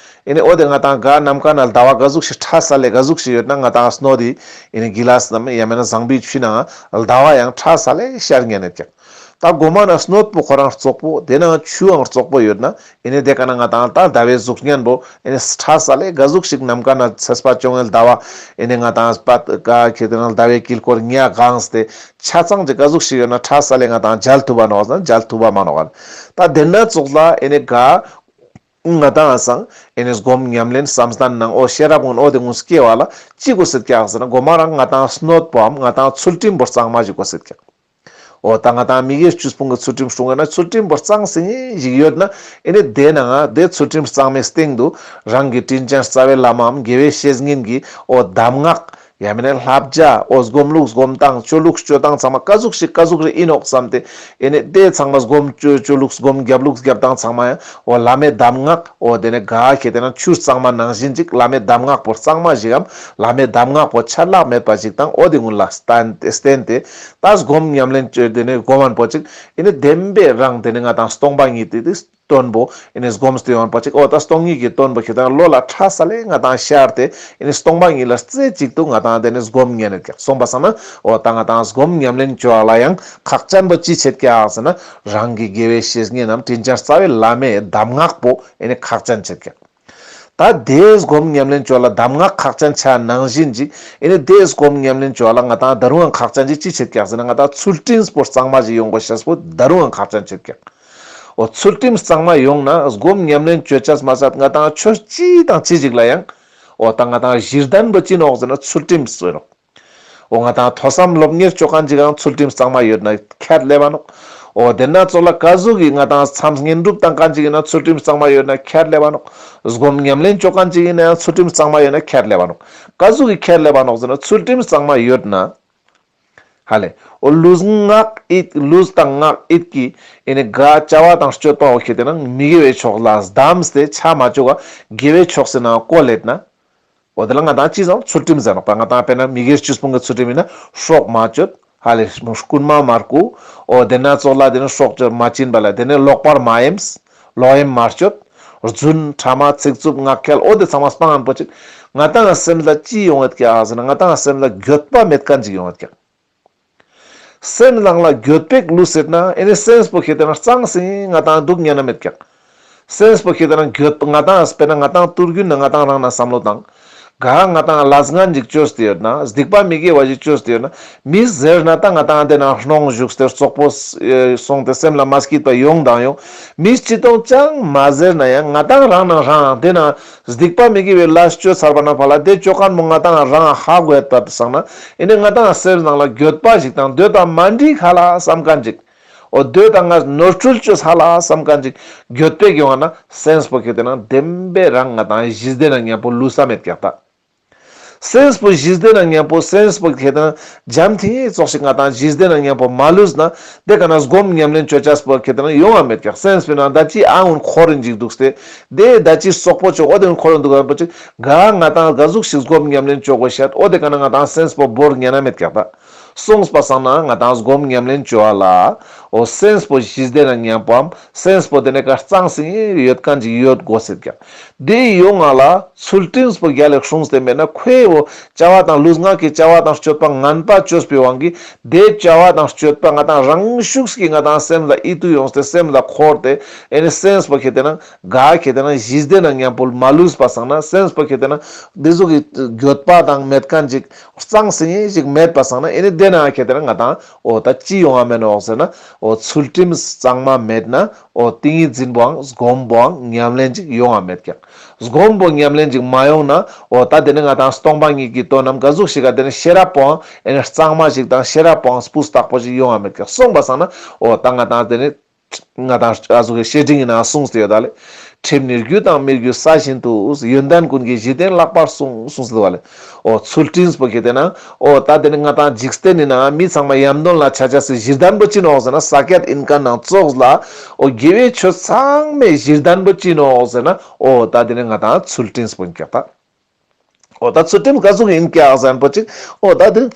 ཨེ་ནི་འོ་དེ་ང་ཏང་ག་ནམ་མཁའ་ན་ཟླ་བ་ག་ཟུག་ཞིག་ཁྲ་ས་ལེ་ག་ཟུག་ཞིག་ཡོད་ན་ང་ཏང་སྣོད་དེ་ཨེ་ནི་གི་ལ་སྣམ་ཡང་མེད་ན་བཟང་པོའི་ཆུ་ནང་ཟླ་བ་ཡང་ཁྲ་ས་ལེ་ཤར་ཉན་ནེ་ཀྱག་ད་གོ་མ་ན་སྣོད་པོ་ཁོ་རང་རྩོག་པོ་དེ་ནང་ཆུའང་རྩོག་པོ་ཡོད་ན་ཨེ་ནི་དེ་ཀ་ན་ང་ཏང་ད་ཟླ་བའི་གཟུགས་བརྙན་པོ་ཨེ་ནི་ཁྲ་ས་ལེ་ག་ཟུག་ཞིག་ནམ་མཁའ་ན་ཚེས་པ་བཅོ་ལྔའི་ཟླ་བ་ཨེ་ནི་ང་ཏང་པད་ག་ཁེ་ཏེ་ན་ཟླ་བའི་དཀྱིལ་འཁོར་ཉ་གང་སྟེ་ཆ་ཚང་ཅིག་ག་ཟུག་ཞིག་ཡོད་ན་ཁྲ་ས་ལེ་ང་ཏང་མཇལ་ཐུབ་པ་ནོག་ཟེར་ན་མཇལ་ཐུབ་པ་མ་ནོག་ག་ད་དེ་ན་ཙོགས་ལ་ཨེ་ནི་ག་ང་ཏང་སང་ཨེ་ནི་སྒོམ་ཉམས་ལེན་བསམ་གཏན་ནང་འོ་ཤེས་རབ་ཀུན་འོ་དེ་ཀུན་སྐྱེ་བ་ལ་ཅི་དགོས་སེད་ཀྱག་ཟེར་ན་གོ་མ་རང་ང་ཏང་སྣོད་པོའམ་ང་ཏང་ཚུལ་ཁྲིམས་པོ་གཙང་མ་ཞིག་དགོས་སེད་ཀྱག་འོ་ད་ང་ཏང་མི་དགེ་བཅུ་སྤོང་གི་ཚུལ་ཁྲིམས་སྲུང་ཡོད་ན་ཚུལ་ཁྲིམས་པོ་གཙང་སིང་ངེ་ཞིག་ཡོད་ན་ཨེ་ནི་དེ་ནང་དེ་ཚུལ་ཁྲིམས་གཙང་མའི་སྟེང་དུ་རང་གི་དྲིན་ཅན་རྩ་བའི་བླ་མའམ་དགེ་བའི་བཤེས་གཉེན་གྱི་འོ་གདམས་ངག་ཡང་མེད་ན་བསླབ་བྱ་འོ་སྒོམ་ལུགས་སྒོམ་སྟངས་སྤྱོད་ལུགས་སྤྱོད་སྟངས་ཚང་མ་ག་ཟུག་ཞིག་ག་ཟུག་རེ་ཨིན་ནོག་བསམ་སྟེ་ཨེ་ནི་དེ་ཚང་མ་སྒོམ་སྤྱོད་སྤྱོད་ལུགས་སྒོམ་རྒྱབ་ལུགས་རྒྱབ་སྟངས་ཚང་མ་ཡང་འོ་བླ་མའི་གདམས་ངག་འོ་དེ་ནི་ག་ཁེ་ཏེ་ན་ཆུ་གཙང་མ་ནང་བཞིན་ཅིག་བླ་མའི་གདམས་ངག་པོ་གཙང་མ་ཞིག་གམ་བླ་མའི་གདམས་ངག་པོ་ཆད་ལྷག་མེད་པ་ཞིག་དང་འོ་དེ་ཀུན་ལ་བརྟེན་ཏེ་ད་སྒོམ་ཉམས་ལེན་བཅོས་དེ་ནི་སྒོམ་མན་པོ་ཅིག་ཨེ་ནི་བདེན་པའི་རང་དེ་ནི་ང་ཏང་སྟོང་པ་ཉིད་དེ་དེ་ དོན་པོ་ཨེ་ནི་སྒོམ་སྟེ་ཡོང་པ་ཅིག་འོ་ད་སྟོང་ཉིད་ཀྱི་དོན་པོ་ཁྱེད་དང་བློ་ལ་ཁྲ་ས་ལེ་ང་དང་ཤར་ཏེ་ཨེ་ནི་སྟོང་པ་ཉིད་ལ་རྩེ་གཅིག་ཏུ་ང་དང་དེ་ནི་སྒོམ་ཉན་ནེ་ཀྱག་སོང་པ་སང་ན་འོ་ད་ང་དང་སྒོམ་ཉམས་ལེན་བཅོ་བ་ལ་ཡང་ཁག་ཅན་པོ་ཅི་བྱེད་ཀྱག་ཟེར་ན་རང་གི་དགེ་བའི་བཤེས་གཉེན་ནམ་དྲིན་ཅན་རྩ་བའི་བླ་མའི་གདམས་ངག་པོ་ཨེ་ནི་ཁག་ཅན་བྱེད་ཀྱག་ད་དེ་སྒོམ་ཉམས་ལེན་བཅོ་ལ་གདམས་ངག་ཁག་ཅན་ཆ་ནང་བཞིན་ཅིག་ཨེ་ནི་དེ་སྒོམ་ཉམས་ལེན་བཅོ་ལ་ང་དང་ད་རུང་ཡང་ཁག་ཅན་ཅིག་ཅི་བྱེད་ཀྱག་ཟེར་ན་ང་དང་ཚུལ་ཁྲིམས་པོ་གཙང་མ་ཞིག་ཡོང་དགོས་ཤེས་པོ་ད་རུང་ཡང་ཁག་ཅན་བྱེད་ཀྱག་འོ་ཚུལ་ཁྲིམས་གཙང་མ་ཡོང་ན་སྒོམ་ཉམས་ལེན་བཅོ་ཆས་མ་ཟད་ང་དང་ཆོས་ཅི་དང་ཅི་ཞིག་ལ་ཡང་འོ་ད་ང་དང་གཞི་རྟེན་པོ་ཅི་ནོག་ཟེར་ན་ཚུལ་ཁྲིམས་ཟེར་རོག་འོ་ང་དང་ཐོས་བསམ་སློབ་གཉེར་བཅོ་མཁན་ཅིག་ཡང་ཚུལ་ཁྲིམས་གཙང་མ་ཡོད་ན་ཁྱད་ལེབ་བ་ནོག་འོ་དེ་ན་ཙོགས་ལ་ཀ་ཟུག་གི་ང་དང་མཚམས་བསྙེན་སྒྲུབ་བཏང་མཁན་ཅིག་ཡིན་ན་ཚུལ་ཁྲིམས་གཙང་མ་ཡོད་ན་ཁྱད་ལེབ་བ་ནོག་སྒོམ་ཉམས་ལེན་བཅོ་མཁན་ཅིག་ཡིན་ན་ཡང་ཚུལ་ཁྲིམས་གཙང་མ་ཡོད་ན་ཁྱད་ལེབ་བ་ནོག་ཀ་ཟུག་གི་ཁྱད་ལེབ་བ་ནོག་ཟེར་ན་ཚུལ་ཁྲིམས་གཙང་མ་ཡོད་ན། ཧ་ལེ། འོ་ལུས་ངག་ཡིད་ལུས་དང་ངག་ཡིད་ཀྱི་ཨེ་ནི་ག་བྱ་བ་དང་སྤྱོད་པ་འོ་ཁེ་དེ་ན་མི་དགེ་བའི་ཕྱོགས་ལ་བསྡམས་ཏེ་ཆ་མ་བཅུག་ག་དགེ་བའི་ཕྱོགས་སི་ནང་བཀོལ་ལེད་ན། འོ་དེ་ལ་ང་དང་ཅི་ཙམ་ཚུལ་ཁྲིམས་ཟེར་ནོག་པ། ང་དང་དཔེར་ན་མི་དགེ་བཅུ་སྤོང་གི་ཚུལ་ཁྲིམས་ཡིན་ན་སྲོག་མ་གཅོད། ཧ་ལེ། རྐུན་མ་མ་རྐུ། འོ་དེ་ན་ཙོགས་ལ་དེ་ནི་སྲོག་གཅོད་མ་བྱིན་པ་ལ་དེ་ནི་ལོག་པར་མ་གཡེམས། ལོག་གཡེམ་མ་སྤྱོད། རྫུན་ཕྲ་མ་ཚིག་རྩུབ་ངག་འཁྱལ་འོ་དེ་ཚང་མ་སྤང་ངན་པོ་ཅིག་ང་དང་སེམས་ལ་ཅི་ཡོང་ངད་ཀྱག་ཟེར་ན་ང་དང་སེམས་ལ་འགྱོད་པ་མེད་མཁན་ཅིག་ཡོང་ངད་ཀྱག་སེམས་ནང་ལ་འགྱོད་པའི་ལུས་ཟེར་ན་ཨེ་ནི་སེམས་པོ་ཁེ་དེ་ན་གཙང་སིང་ང་དང་འདུག་ཉན་ན་མེད་ཀྱག་སེམས་པོ་ཁེ་དེ་ན་འགྱོད་པ་ང་དང་དཔེར་ན་ང་དང་དུས་རྒྱུན་ན་ང་དང་རང་ན་བསམ་བློ་བཏང་། ག་ང་དང་ལས་ངན་ཅིག་བཅོས་ཏེ་ཡོད་ན་སྡིག་པ་མི་དགེ་བ་ཞིག་བཅོས་ཏེ་ཡོད་ན་མི་ཟེར་ན་ད་ང་དང་དེ་ན་སྣང་བཞུགས་ཏེ་རྩོག་པོ་སོང་སྟེ་སེམས་ལ་མ་སྐྱིད་པ་ཡོང་དང་ཡོང་། མི་ཅི་དང་ཅང་མ་ཟེར་ན་ཡང་ང་དང་རང་ན་རང་དེ་ན་སྡིག་པ་མི་དགེ་བའི་ལས་བཅོས་ཚར་བ་ན་ཕ་ལ་དེ་བཅོ་མཁན་མོ་ང་དང་རང་ཧ་གོ་ཡོད་པ་སང་ན་ཨེ་ནི་ང་དང་སེམས་ནང་ལ་འགྱོད་པ་ཞིག་དང་དེ་དང་མ་འགྲིག་ཧ་ལ་བསམ་མཁན་ཅིག་འོ་དེ་དང་ང་ནོར་འཁྲུལ་བཅོས་ཧ་ལ་བསམ་མཁན་ཅིག་འགྱོད་པའི་ཡོང་བ་ན་སེམས་པོ་ཁེ་དེ་ན་བདེན་པའི་རང་ང་དང་གཞི་རྟེན་ན་མཉམ་པོ་ལུས་ས་མེད་ཀྱག་ད། སེམས་པོ་གཞི་རྟེན་ན་མཉམ་པོ་སེམས་པོ་ཁེ་དེ་ན་འཇམ་ཐིང་ཙོགས་ཤིག་ང་དང་གཞི་རྟེན་ན་མཉམ་པོ་མ་ལུས་ན་དེ་ག་ན་སྒོམ་ཉམས་ལེན་བཅོ་ཆས་པོ་ཁེ་དེ་ན་ཡོང་བ་མེད་ཀྱག་སེམས་པོའི་ནང་ད་ཅི་ཨ་འུན་འཁོར་རིན་ཅིག་འདུག་སྟེ་དེ་ད་ཅི་སོག་པོ་ཅོག་འོ་དེ་འུན་འཁོར་རིན་འདུག་ག་པོ་ཅིག་ག་ང་དང་ག་ཟུག་ཤིག་སྒོམ་ཉམས་ལེན་བཅོ་དགོས་ཤད་འོ་དེ་ག་ན་ང་དང་སེམས་པོ་བོར་ཉན་ན་མེད་ཀྱག་ད། སོང་པ་སང་ན་ང་དང་སྒོམ་ཉམས་ལེན་བཅོ་བ་ལ་འོ་སེམས་པོ་གཞི་རྟེན་ན་མཉམ་པོའམ་སེམས་པོ་དེ་ནས་ཀ་གཙང་སིང་ཡོད་མཁན་ཅིག་ཡོད་དགོས་སེད་ཀྱག་དེ་ཡོང་ང་ལ་ཚུལ་ཁྲིམས་པོ་རྒྱལ་ལ་སྲུངས་ཏེ་མེད་ན་ཁོའི་འོ་བྱ་བ་དང་ལུས་ངག་གི་བྱ་བ་དང་སྤྱོད་པ་ངན་པ་བཅོས་པའི་དབང་གིས་དེ་བྱ་བ་དང་སྤྱོད་པ་ང་དང་རང་ཤུགས་ཀྱིས་ང་དང་སེམས་ལ་ཡིད་དུ་ཡོངས་ཏེ་སེམས་ལ་འཁོར་ཏེ་ཨེ་ནི་སེམས་པོ་ཁེ་དེ་ན་ག་ཁེ་དེ་ན་གཞི་རྟེན་ན་མཉམ་པོ་མ་ལུས་པ་སང་ན་སེམས་པོ་ཁེ་དེ་ན་དེ་ཟུག་གི་འགྱོད་པ་དང་མེད་མཁན་ཅིག་གཙང་སིང་ཞིག་མེད་པ་སང་ན་ཨེ་ནི་དེ་ན་ཁེ་དེ་ན་ང་དང་འོ་ད་ཅི་ཡོང་བ་མེད་ནོག་ཟེར་ན་འོ་ཚུལ་ཁྲིམས་གཙང་མ་མེད་ན་འོ་ཏིང་ངེ་འཛིན་པོའང་སྒོམ་པོའང་ཉམས་ལེན་ཅིག་ཡོང་བ་མེད་ཀྱག་སྒོམ་པོ་ཉམས་ལེན་ཅིག་མ་ཡོང་ན་འོ་ད་དེ་ནི་ང་དང་སྟོང་པ་ཉིད་ཀྱི་དོན་ནམ་ག་ཟུག་ཞིག་ག་དེ་ནི་ཤེས་རབ་པོའང་ཨེ་ནི་གཙང་མ་ཞིག་དང་ཤེས་རབ་པོའང་སྤུས་དག་པོ་ཞིག་ཡོང་བ་མེད་ཀྱག་སོང་པ་སང་ན་འོ་ད་ང་དང་དེ་ནི་ང་དང་ཨ་ཟུག་གི་བཤེས་སྤྲིང་ཡིན་ན་གསུངས་ཏེ་ཡོད་ད་ལེ། ཁྲིམས་ནི་རྒྱུ་དང་མི་རྒྱུ་ས་བཞིན་དུ། ཡོན་ཏན་ཀུན་གྱི་གཞི་རྟེན་ལྷག་པར་གསུངས་གསུངས་ཏེ་ཡོད་ད་ལེ། འོ་ཚུལ་ཁྲིམས་པོ་ཁེ་དེ་ན་འོ་ད་དེ་ནི་ང་དང་འཇིག་རྟེན་ནི་ན་མི་ཚང་མ་ཡམ་དོན་ལ་ཆ་ཆ་སི་གཞི་རྟེན་པོ་ཅི་ནོག་ཟེར་ན་ས་ཀྱད་ཡིན་མཁན་ནང་ཙོགས་ལ་འོ་དགེ་བའི་ཆོས་ཚང་མའི་གཞི་རྟེན་པོ་ཅི་ནོག་ཟེར་ན་འོ་ད་དེ་ནི་ང་དང་ཚུལ་ཁྲིམས་པོ་ཡིན་ཀྱག་ད། འོ་ད་ཚུལ་ཁྲིམས་ག་ཟུག་ཡིན་ཀྱག་ཟེར་ན་པོ་ཅིག་འོ་ད་དེ་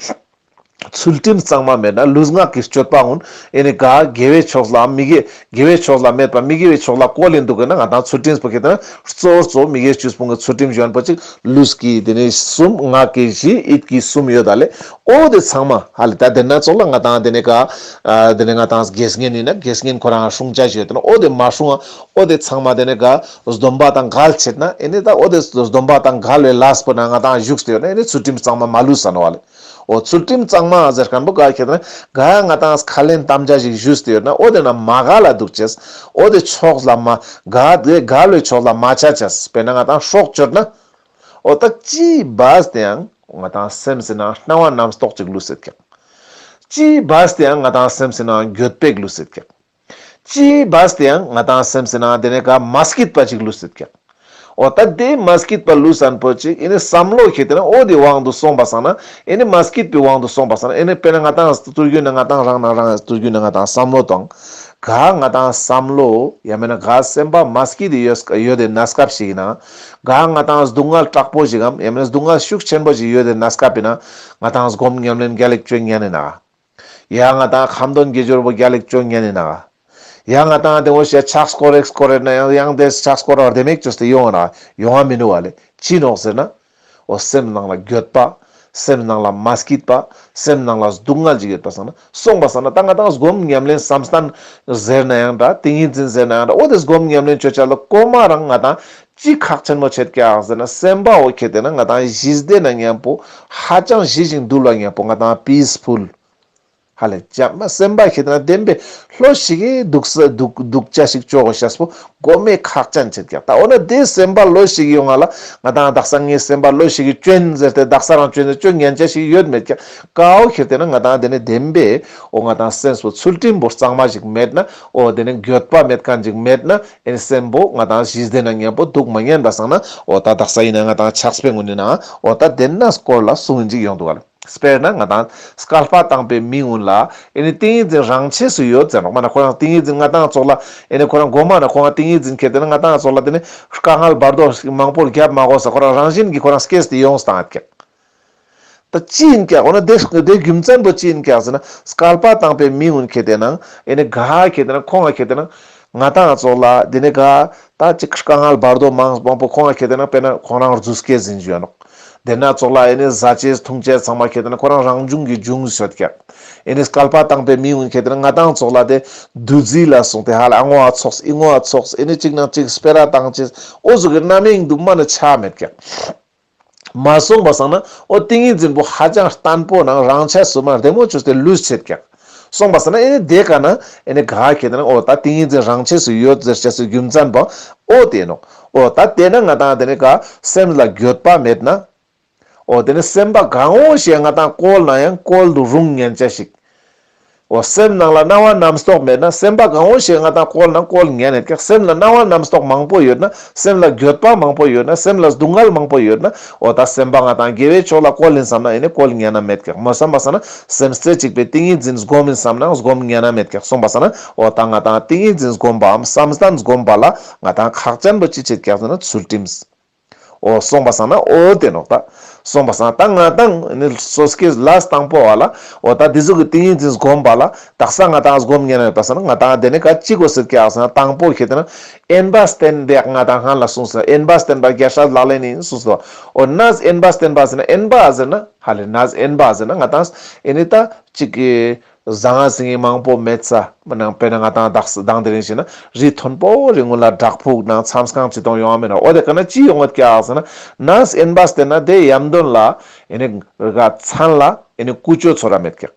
ཚུལ་ཁྲིམས་གཙང་མ་མེད་ན་ལུས་ངག་གི་སྤྱོད་པ་ཀུན་ཨེ་ནི་ག་དགེ་བའི་ཕྱོགས་ལ་མི་དགེ་དགེ་བའི་ཕྱོགས་ལ་མེད་པ་མི་དགེ་བའི་ཕྱོགས་ལ་བཀོལ་ལེན་འདུག་གི་ན་ང་དང་ཚུལ་ཁྲིམས་པོ་ཁེ་དེ་ན་གཙོ་བོ་གཙོ་བོ་མི་དགེ་བཅུ་སྤོང་གི་ཚུལ་ཁྲིམས་ཞུ་ན་པོ་ཅིག་ལུས་ཀྱི་དེ་ནི་གསུམ་ངག་གི་བཞི་ཡིད་ཀྱི་གསུམ་ཡོད་ད་ལེ། འོ་དེ་ཚང་མ་ཧ་ལེ་ད་དེ་ན་ཙོགས་ལ་ང་དང་དེ་ནི་ག་ཨ་དེ་ནི་ང་དང་དགེ་བསྙེན་ཡིན་ན་དགེ་བསྙེན་ཁོ་རང་སྲུང་བྱ་ཞིག་ཡོད་དེ་ན་འོ་དེ་མ་སྲུང་ཨ་འོ་དེ་ཚང་མ་དེ་ནི་ག་སྡོམ་པ་དང་འགལ་ཆེད་ན་ཨེ་ནི་ད་འོ་དེ་སྡོམ་པ་དང་འགལ་བའི་ལས་པོ་ན་ང་དང་བཞུགས་ཏེ་ཡོད་ན་ཨེ་ནི་ཚུལ་ཁྲིམས་གཙང་མ་མ་ལུས་ས་ནོག་ལེ། འོ་ཚུལ་ཁྲིམས་གཙང་མ་ཟེར་མཁན་པོ་ག་ཁེ་དེ་ན་ག་ང་དང་ཁ་ལེན་དམ་བཅའ་ཞིག་ཞུས་ཏེ་ཡོད་ན་འོ་དེ་ན་མ་འགལ་ལ་འདུག་ཅེས། འོ་དེ་ཕྱོགས་ལ་མ་འགལ་དེ་འགལ་བའི་ཕྱོགས་ལ་མ་ཆ་ཅེས། དཔེར་ན་ང་དང་སྲོག་གཅོད་ན་འོ་ད་ཅི་བས་ཏེ་ཡང་ང་དང་སེམས་སི་ནང་སྣང་བ་རྣམ་རྟོག་ཅིག་ལུས་སེད་ཀྱག་ཅི་བས་ཏེ་ཡང་ང་དང་སེམས་སི་ནང་འགྱོད་པའི་ལུས་སེད་ཀྱག་ཅི་བས་ཏེ་ཡང་ང་དང་སེམས་སི་ནང་དེ་ནས་ག་མ་སྐྱིད་པ་ཅིག་ལུས་སེད་ཀྱག་འོ་ད་དེ་མ་སྐྱིད་པ་ལུས་སན་པོ་ཅིག་ཨེ་ནི་བསམ་བློ་ཁེ་དེ་ན་འོ་དེ་དབང་དུ་སོང་པ་སང་ན་ཨེ་ནི་མ་སྐྱིད་པའི་དབང་དུ་སོང་པ་སང་ན་ཨེ་ནི་དཔེར་ན་ང་དང་དུས་རྒྱུན་ན་ང་དང་རང་ན་རང་དུས་རྒྱུན་ན་ང་དང་བསམ་བློ་དང་ག་ང་དང་བསམ་བློ་ཡང་མེད་ན་ག་སེམས་པ་མ་སྐྱིད་དེ་ཡོད་ཡོད་དེ་གནས་སྐབས་ཤིག་ཡིན་ན་ག་ང་དང་སྡུག་བསྔལ་དྲག་པོ་ཞིག་གམ་ཡང་མེད་ན་སྡུག་བསྔལ་ཤུགས་ཆེན་པོ་ཞིག་ཡོད་དེ་གནས་སྐབས་ཡིན་ན་ང་དང་སྒོམ་ཉམས་ལེན་རྒྱལ་ལ་བཅོ་ཉན་ཡིན་ན། ཡང་ང་དང་ཁ་འདོན་དགེ་སྦྱོར་པོ་རྒྱལ་ལ་བཅོ་ཉན་ཡིན་ན། ཡང་ང་ཏང་དེ་འོ་ཞེས་ཕྱག་སྐོར་རེ་སྐོར་རེ་ན་ཡང་ཡང་དེ་ཕྱག་སྐོར་བར་དེ་མེད་ཅོས་ཏེ་ཡོང་ན་ཡོང་བ་མི་ནུག་བ་ལེ། ཅི་ནོག་ཟེར་ན། འོ་སེམས་ནང་ལ་འགྱོད་པ། སེམས་ནང་ལ་མ་སྐྱིད་པ། སེམས་ནང་ལ་སྡུག་བསྔལ་ཅིག་ཡོད་པ་སང་ན། སོང་པ་སང་ན་ད་ང་ཏང་སྒོམ་ཉམས་ལེན་བསམ་གཏན་ཟེར་ན་ཡང་འདྲ། ཏིང་ངེ་འཛིན་ཟེར་ན་ཡང་འདྲ། འོ་དེ་སྒོམ་ཉམས་ལེན་ཅོ་ཅ་ལ་གོ་མ་རང་ང་ཏང་ཅི་ཁག་ཆེན་མོ་ཆེད་ཀྱག་ཟེར་ན། སེམས་པ་འོ་ཁེ་ཏེ་ན་ང་ཏང་ཞི་བདེ་ན་མཉམ་པོ་ཧ་ཅང་ཞི་ཞིང་དུལ་བ་མཉམ་པོ་ང་ཏང་པིས་ཕུལ། ཧ་ལས་ཅང་མ་སེམས་པ་ཁེ་ཏེ་ན་བདེན་པའི་ལྷོད་ཤིག་གི་འདུག་ས་འདུག་འདུག་ཅ་ཞིག་ཅོ་གོ་ཤེས་པོ་གོ་མེ་ཁག་ཅན་ཆེད་ཀྱག། ད་འོ་ན་དེ་སེམས་པ་ལྷོད་ཤིག་ཡོང་ང་ལ་ང་ཏང་དག་ས་ངའི་སེམས་པ་ལྷོད་ཤིག་གི་ཅོན་ཟེར་ཏེ་དག་ས་རང་ཅོན་ཟེར་ཅོ་ཉན་ཅ་ཞིག་ཡོད་མེད་ཀྱག། ཀའོ་ཁེ་ཏེ་ན་ང་ཏང་དེ་ནི་བདེན་པའི་འོ་ང་ཏང་སེམས་པོ་ཚུལ་ཁྲིམས་པོ་གཙང་མ་ཞིག་མེད་ན། འོ་དེ་ནི་འགྱོད་པ་མེད་མཁན་ཞིག་མེད་ན། ཨེ་ནི་སེམས་པོ་ང་ཏང་ཞི་བདེ་ན་མཉམ་པོ་འདུག་མ་ཉན་པ་སང་ན། འོ་ད་དག་ས་ཡིན་ན་ང་ཏང་ཕྱག་དཔེ་ངོ་ནི་ན་འོ་ད་དེ་ན་སྐོར་ལ་གསུང་ཡིན་ཅིག་ཡོང་འདུག་ག་ལ། དཔེར་ན་ང་ཏང་སྐལ་པ་བཏང་པའི་མི་ཀུན་ལ་ཨེ་ནི་ཏིང་ངེ་འཛིན་རང་ཆས་སུ་ཡོད་ཟེར་ནོག། མ་ན་ཁོ་རང་ཏིང་ངེ་འཛིན་ང་ཏང་ཙོགས་ལ་ཨེ་ནི་ཁོ་རང་གོ་མ་ན་ཁོ་རང་ཏིང་ངེ་འཛིན་ཁེ་ཏེ་ན་ང་ཏང་ཙོགས་ལ་དེ་ནི་དཀའ་ངལ་བར་དོ་མང་པོ་རྒྱབ་མ་དགོས་ས། ཁོ་རང་རང་བཞིན་གྱིས་ཁོ་རང་སྐྱེས་ཏེ་ཡོངས་བཏང་ཡོད་ཀྱག། ད་ཅི་ཡིན་ཀྱག། འོ་ན་དེ་དེ་རྒྱུ་མཚན་པོ་ཅི་ཡིན་ཀྱག་ཟེར་ན། སྐལ་པ་བཏང་པའི་མི་ཀུན་ཁེ་ཏེ་ན་ཨེ་ནི་ག་ཁེ་ཏེ་ན་ཁོང་ང་ཁེ་ཏེ་ན་ང་ཏང་ཙོགས་ལ་དེ་ནི་ག་ད་ཅིག་དཀའ་ངལ་བར་དོ་མང་མང་པོ་ཁོང་ང་ཁེ་ཏེ་ན་དཔེར་ན་ཁོང་རང་རྫུས་སྐྱེས་ཟིན་ཞུ་ཡ་ནོག། དེ་ན་ཙོགས་ལ་ཨེ་ནི་ཟ་ཅེས་འཐུང་ཅེས་ཚང་མ་ཁེ་ཏེ་ན་ཁོ་རང་རང་བྱུང་གི་བྱུང་ཡོད་ཀྱག། ཨེ་ནི་སྐལ་པ་བཏང་པའི་མི་ཀུན་ཁེ་ཏེ་ན་ང་ཏང་ཙོགས་ལ་དེ་འདུ་འཛི་ལ་སོང་སྟེ་ཧ་ལ་ཨ་ངོ་ཨ་ཚོགས་ཨི་ངོ་ཨ་ཚོགས་ཨེ་ནི་ཅིག་ནང་ཅིག་སྤེ་ར་བཏང་ཅེས་འོ་ཟུག་གི་རྣམ་གཡེང་དུ་མ་ནི་ཆ་མེད་ཀྱག། མ་སོང་པ་སང་ན་འོ་ཏིང་ངེ་འཛིན་པོ་ཧ་ཅང་བརྟན་པོ་ནང་རང་ཆས་སུ་མ་བདེ་མོ་ཅོས་ཏེ་ལུས་ཆེད་ཀྱག། སོང་པ་སང་ན་ཨེ་ནི་དེ་ཀ་ན་ཨེ་ནི་ག་ཁེ་ཏེ་ན་འོ་ད་ཏིང་ངེ་འཛིན་རང་ཆས་སུ་ཡོད་ཟེར་ཅེས་སི་རྒྱུ་མཚན་པོ་འོ་དེ་ནོག། འོ་ད་དེ་ན་ང་ཏང་དེ་ནི་ག་སེམས་ལ་འགྱོད་པ་མེད་ན། འོ་དེ་ནི་སེམས་པ་གང་འོ་ཞེས་ང་ཏང་བཀོལ་ན་ཡང་བཀོལ་དུ་རུང་ཉན་ཅ་ཞིག། འོ་སེམས་ནང་ལ་སྣང་བ་རྣམ་རྟོག་མེད་ན། སེམས་པ་གང་འོ་ཞེས་ང་ཏང་བཀོལ་ན་བཀོལ་ཉན་ཡོད་ཀྱག། སེམས་ལ་སྣང་བ་རྣམ་རྟོག་མང་པོ་ཡོད་ན། སེམས་ལ་འགྱོད་པ་མང་པོ་ཡོད་ན། སེམས་ལ་སྡུག་བསྔལ་མང་པོ་ཡོད་ན། འོ་ད་སེམས་པ་ང་ཏང་དགེ་བའི་ཕྱོགས་ལ་བཀོལ་ཡིན་བསམ་ན་ཨེ་ནི་བཀོལ་ཉན་ན་མེད་ཀྱག། མ་སོང་པ་སང་ན་སེམས་རྩེ་གཅིག་པའི་ཏིང་ངེ་འཛིན་སྒོམ་ཡིན་བསམ་ན་སྒོམ་ཉན་ན་མེད་ཀྱག། སོང་པ་སང་ན་འོ་ད་ང་ཏང་ཏིང་ངེ་འཛིན་སྒོམ་པའམ་བསམ་གཏན་སྒོམ་པ་ལ་ང་ཏང་ཁག་ཅན་པོ་ཅི་ཆེད་ཀྱག་ཟེར་ན་ཚུལ་ཁྲིམས། འོ་སོང་པ་སང་ན་འོ་དེ་ནོག་ད། སོང་པ་སང་ད་ང་ཏང་ནི་སོ་སྐྱེ་ལས་དང་པོ་བ་ལ་འོ་ད་དེ་ཟུག་གི་ཏིང་ངེ་འཛིན་སྒོམ་པ་ལ་དག་ས་ང་ཏང་སྒོམ་ཉན་ན་ཡོད་པ་སང་ན་ང་ཏང་དེ་ནི་ག་ཅི་དགོས་ཟེར་ཀྱག་ཟེར་ན་དང་པོ་ཁེ་ཏེ་ན་དབེན་པ་བསྟེན་པའི་ང་ཏང་སྔན་ལ་གསུངས་སོ། དབེན་པ་བསྟེན་པ་རྒྱལ་སྲས་ལག་ལེན་ཡིན་གསུངས་སོ། འོ་ནས་དབེན་པ་བསྟེན་པ་ཟེར་ན་དབེན་པ་ཟེར་ན་ཧ་ལས་ནས་དབེན་པ་ཟེར་ན་ང་ཏང་ཨེ་ནི་ད་ཅིག་གི་ཟང་ཟིང་ངེ་མང་པོ་མེད་ས། མ་ནང་དཔེར་ན་ང་ཏང་དག་ས་དང་དེ་རིང་ཞིག་ན་རི་མཐོན་པོ་རི་ངོ་ལ་བྲག་ཕུག་ནང་མཚམས་ཁང་ཅི་དང་ཡོང་བ་མེད་ན། འོ་དེ་ཀ་ན་ཅི་ཡོང་ངད་ཀྱག་ཟེར་ན། ནས་དབེན་པ་བསྟེན་ན་དེ་ཡམ་དོན་ལ་ཨེ་ནི་ར་མཚན་ལ་ཨེ་ནི་ཀུ་ཅོ་ཚོར་ར་མེད་ཀྱག།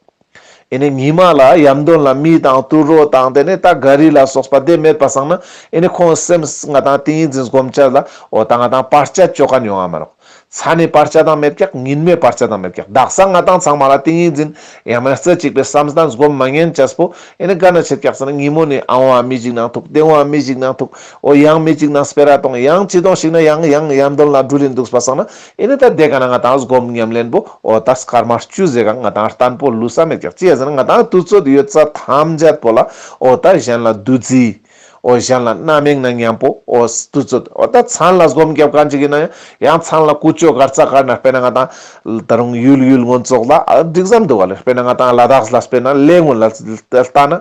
ཨེ་ནི་ཉི་མ་ལ་ཡམ་དོན་ལ་མི་དང་དུད་འགྲོ་དང་དེ་ནི་ད་ག་རི་ལ་སོགས་པ་དེ་མེད་པ་སང་ན་ཨེ་ནི་ཁོང་སེམས་ང་ཏང་ཏིང་ངེ་འཛིན་སྒོམ་ཆ་ལ་འོ་ད་ང་ཏང་བར་ཆད་ཅོ་མཁན་ཡོང་བ་མ་ནོག། མཚན་ནི་བར་ཆད་དང་མེད་ཀྱག། ཉིན་མོའི་བར་ཆད་དང་མེད་ཀྱག། དག་ས་ང་ཏང་ཚང་མ་ལ་ཏིང་ངེ་འཛིན་ཡང་མེད་རྩེ་གཅིག་པའི་བསམ་གཏན་སྒོམ་མ་ཉན་ཅེས་པོ་ཨེ་ནི་ག་ན་ཆེད་ཀྱག་ཟེར་ན་ཉིན་མོ་ནི་ཨ་འོ་མི་ཅིག་ནང་ཐུག། དེ་འོ་མི་ཅིག་ནང་ཐུག། འོ་ཡང་མི་ཅིག་ནང་སྤེ་ར་གཏོང་། ཡང་ཅི་གཏོང་ཞིག་ན་ཡང་ཡང་ཡམ་དོན་ལ་འགྲུལ་ཡིན་འདུག་པ་སང་ན་ཨེ་ནི་ད་དེ་ཀ་ན་ང་ཏང་སྒོམ་ཉམས་ལེན་པོ་འོ་ད་སྐར་མ་བཅུ་ཟེར་ག་ང་ཏང་བརྟན་པོ་ལུས་ས་མེད་ཀྱག། ཅི་ཡ་ཟེར་ན་ང་ཏང་དུས་ཚོད་ཡོད་ས་ཐམས་ཅད་པོ་ལ་འོ་ད་གཞན་ལ་འདུ་འཛི། འོ་གཞན་ལ་རྣམ་གཡེང་ན་མཉམ་པོ་འོ་དུས་ཚོད་འོ་ད་མཚན་ལ་སྒོམ་རྒྱབ་མཁན་ཅིག་ཡིན་ན་ཡང་མཚན་ལ་ཀུ་ཅོ་གར་ཙ་གར་ན་དཔེར་ན་ང་ཏང་ད་རུང་ཡུལ་ཡུལ་ངོ་ཙོགས་ལ་ཨ་འགྲིག་ཙམ་འདུག་ག་ལེ། དཔེར་ན་ང་ཏང་ལ་དྭགས་ལ་དཔེར་ན་གླེ་ངོ་ལ་ལྟ་ན་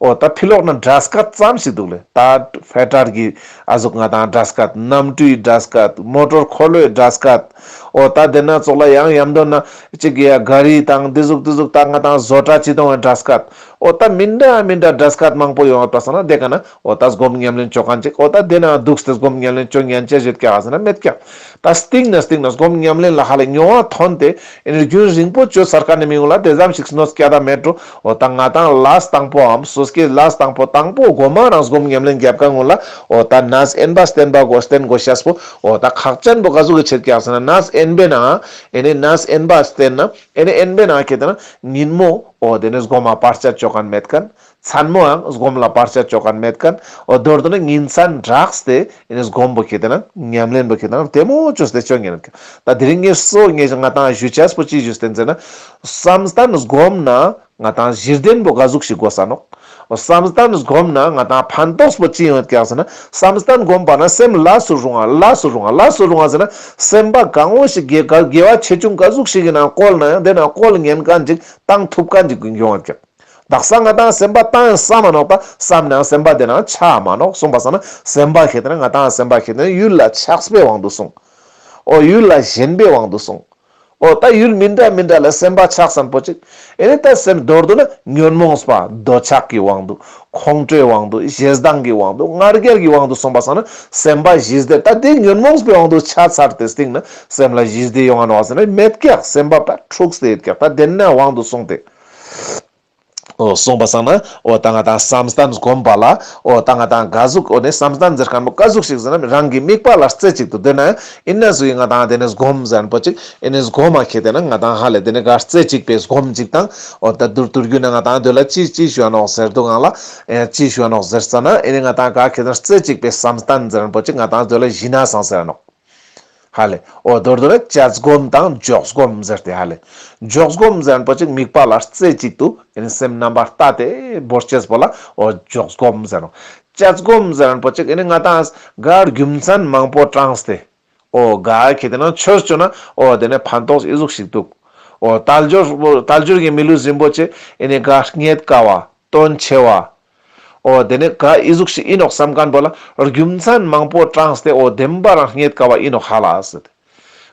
འོ་ད་ཕི་ལོག་ན་སྒྲ་སྐད་ཙམ་ཞིག་འདུག་ལེ། ད་ཕེ་ཏྲར་གི་ཨ་ཟུག་ང་ཏང་སྒྲ་སྐད་གནམ་གྲུའི་སྒྲ་སྐད་མོ་ཊོར་འཁོར་ལོའི་སྒྲ་སྐད་འོ་ད་དེ་ན་ཙོགས་ལ་ཡང་ཡམ་དོན་ན་ཅིག་ཡ་ག་རི་དང་དེ་ཟུག་དེ་ཟུག་ད་ང་ཏང་བཟོ་གྲྭ་ཅི་དང་བའི་སྒྲ་སྐད། འོ་ད་མི་འདྲ་མི་འདྲ་སྒྲ་སྐད་མང་པོ་ཡོང་བ་སང་ན་དེ་ཀ་ན་འོ་ད་སྒོམ་ཉམས་ལེན་ཅོ་མཁན་ཅིག་འོ་ད་དེ་ན་འདུག་སྟེ་སྒོམ་ཉམས་ལེན་ཅོ་ཉན་ཅེས་ཡོད་ཀྱག་ཟེར་ན་མེད་ཀྱག། ད་སྟིང་ན་སྟིང་ན་སྒོམ་ཉམས་ལེན་ལ་ཧ་ལས་མྱོང་བ་ཐོན་ཏེ་ཨེ་ནི་རྒྱུན་རིང་པོ་ཅོ་ཚར་མཁན་ནི་མི་ངོ་ལ་དེ་ཙམ་ཞིག་གནོད་སྐྱེལ་ད་མེད་འགྲོ། འོ་ད་ང་ཏང་ལས་དང་པོའམ་སོ་སྐྱེ་ལས་དང་པོ་དང་པོ་གོ་མ་རང་སྒོམ་ཉམས་ལེན་རྒྱབ་མཁན་ངོ་ལ་འོ་ད་ནས་དབེན་པ་བསྟེན་པ་དགོས་བསྟེན་དགོས་ཤེས་པོ་འོ་ད་ཁག་ཅན་པོ་ག་ཟུག་གི་ཆེད་ཀྱག་ཟེར་ན་ནས་དབེན་པའི་ནང་ཨེ་ནི་ནས་དབེན་པ་བསྟེན་ན་ཨེ་ནི་དབེན་པའི་ནང་ཁེ་ཏེ་ན་ཉིན་མོ་འོ་དེ་ནི་སྒོམ་མ་བར་ཆད་ཅོ་མཁན་མེད་མཁན། མཚན་མོའང་སྒོམ་ལ་བར་ཆད་ཅོ་མཁན་མེད་མཁན། འོ་མདོར་བསྡུ་ན་ཉིན་མཚན་བྲལ་ཏེ་ཨེ་ནི་སྒོམ་པོ་ཁེ་ཏེ་ན་ཉམས་ལེན་པོ་ཁེ་ཏེ་ན་བདེ་མོ་ཅོས་ཏེ་ཅོ་ཉན་མཁན། ད་དེ་རིང་ངས་སོ་ངས་ང་ཏང་ཞུ་ཅེས་པོ་ཅི་ཞུས་ཏེ་ཟེར་ན། བསམ་གཏན་སྒོམ་ན་ང་ཏང་གཞི་རྟེན་པོ་ག་ཟུག་ཞིག་དགོས་ས་ནོག། བསམ་གཏན་སྒོམ་ན་ང་ཏང་ཕན་ཐོགས་པོ་ཅི་ཡོང་ངད་ཀྱག་ཟེར་ན། བསམ་གཏན་སྒོམ་པ་ན་སེམས་ལས་སུ་རུང་བ་ལས་སུ་རུང་བ་ལས་སུ་རུང་བ་ཟེར་ན། སེམས་པ་གང་བོ་ཞིག་དགེ་དགེ་བ་ཆེ་ཆུང་ག་ཟུག་ཞིག་གི་ནང་བཀོལ་ན་ཡང་དེ་ནང་བཀོལ་ཉན་མཁན་ཅིག་བཏང་ཐུབ་མཁན་ཅིག་ཡོང་ངད་ཀྱག། དག་ས་ང་ཏང་སེམས་པ་བཏང་ཡང་བསམ་མ་ནོག་པ། བསམ་ནའང་སེམས་པ་དེ་ནང་ཆགས་མ་ནོག་གསུངས་པ་སང་ན། སེམས་པ་ཁེ་ཏེ་ན་ང་ཏང་སེམས་པ་ཁེ་ཏེ་ན་ཡུལ་ལ་ཆགས་པའི་དབང་དུ་སོང་། འོ་ཡུལ་ལ་ཞེན་པའི་དབང་དུ་སོང་། འོ་ད་ཡུལ་མི་འདྲ་མི་འདྲ་ལ་སེམས་པ་ཆགས་སམ་པོ་ཅིག་ཨེ་ནི་ད་སེམས་མདོར་བསྡུ་ན་ཉོན་མོངས་པ་འདོད་ཆགས་ཀྱི་དབང་དུ། ཁོང་ཁྲོའི་དབང་དུ། ཞེ་སྡང་གི་དབང་དུ། ང་རྒྱལ་གྱི་དབང་དུ་སོང་པ་སང་ན་སེམས་པ་ཞི་བདེ། ད་དེ་ཉོན་མོངས་པའི་དབང་དུ་ཆ་ཚར་ཏེ་སྟིང་ན་སེམས་ལ་ཞི་བདེ་ཡོང་ང་ནོག་ཟེར་ན་མེད་ཀྱག་སེམས་པ་ད་འཁྲུགས་ཏེ་ཡོད་ཀྱག་ད་དེ་ན་དབང་དུ་སོང་སྟེ། འོ་སོང་པ་སང་ན་འོ་ད་ང་ཏང་བསམ་གཏན་སྒོམ་པ་ལ་འོ་ད་ང་ཏང་ག་ཟུག་འོ་ནི་བསམ་གཏན་ཟེར་མཁན་པོ་ག་ཟུག་ཞིག་ཟེར་ན་རང་གི་དམིགས་པ་ལ་རྩེ་གཅིག་ཏུ་འདོད་ན་ཡང་ཨིན་ན་ཟུག་ཡིན་ང་ཏང་དེ་ནི་སྒོམ་ཟེར་མཁན་པོ་ཅིག་ཨེ་ནི་སྒོམ་མ་ཁེ་ཏེ་ན་ང་ཏང་ཧ་ལེ་དེ་ནི་ག་རྩེ་གཅིག་པའི་སྒོམ་གཅིག་དང་འོ་ད་དུར་དུར་རྒྱུ་ན་ང་ཏང་དེ་ལ་ཅི་ཅི་ཞུ་ནོག་ཟེར་དུ་ང་ལ་ཨེ་ཅི་ཞུ་ནོག་ཟེར་ཙ་ན་ཨེ་ནི་ང་ཏང་ག་ཁེ་ཏེ་ན་རྩེ་གཅིག་པའི་བསམ་གཏན་ཟེར་མཁན་པོ་ཅིག་ང་ཏང་དེ་ལ་ཞི་གནས་སང་ཟེར་ནོག་ཧ་ལེ། འོ་མདོར་བསྡུ་ན་དཔྱད་སྒོམ་དང་འཇོག་སྒོམ་ཟེར་ཏེ་ཧ་ལེ། འཇོག་སྒོམ་ཟེར་མཁན་པོ་ཅིག་དམིགས་པ་ལ་རྩེ་གཅིག་ཏུ་ཨེ་ནི་སེམས་རྣམ་པར་ལྟ་སྟེ་བོར་ཅེས་པོ་ལ་འོ་འཇོག་སྒོམ་ཟེར་ནོག་དཔྱད་སྒོམ་ཟེར་མཁན་པོ་ཅིག་ཨེ་ནི་ང་ཏང་ག་རྒྱུ་མཚན་མང་པོ་དྲངས་ཏེ། འོ་ག་ཁེ་ཏེ་ན་ཆོས་བཅོ་ན་འོ་དེ་ནི་ཕན་ཐོགས་ཨི་ཟུག་ཞིག་འདུག་འོ་དལ་འབྱོར་དལ་འབྱོར་གྱི་མི་ལུས་རིན་པོ་ཆེ་ཨེ་ནི་ག་རྙེད་དཀའ་བ། དོན་ཆེ་བ། འོ་དེ་ནི་ག་ཨི་ཟུག་ཞིག་ཨིན་ནོག་བསམ་མཁན་པོ་ལ་རྒྱུ་མཚན་མང་པོ་དྲངས་ཏེ་འོ་བདེན་པ་རང་རྙེད་དཀའ་བ་ཨིན་ནོག་ཧ་ལ་ཟེར་ཏེ།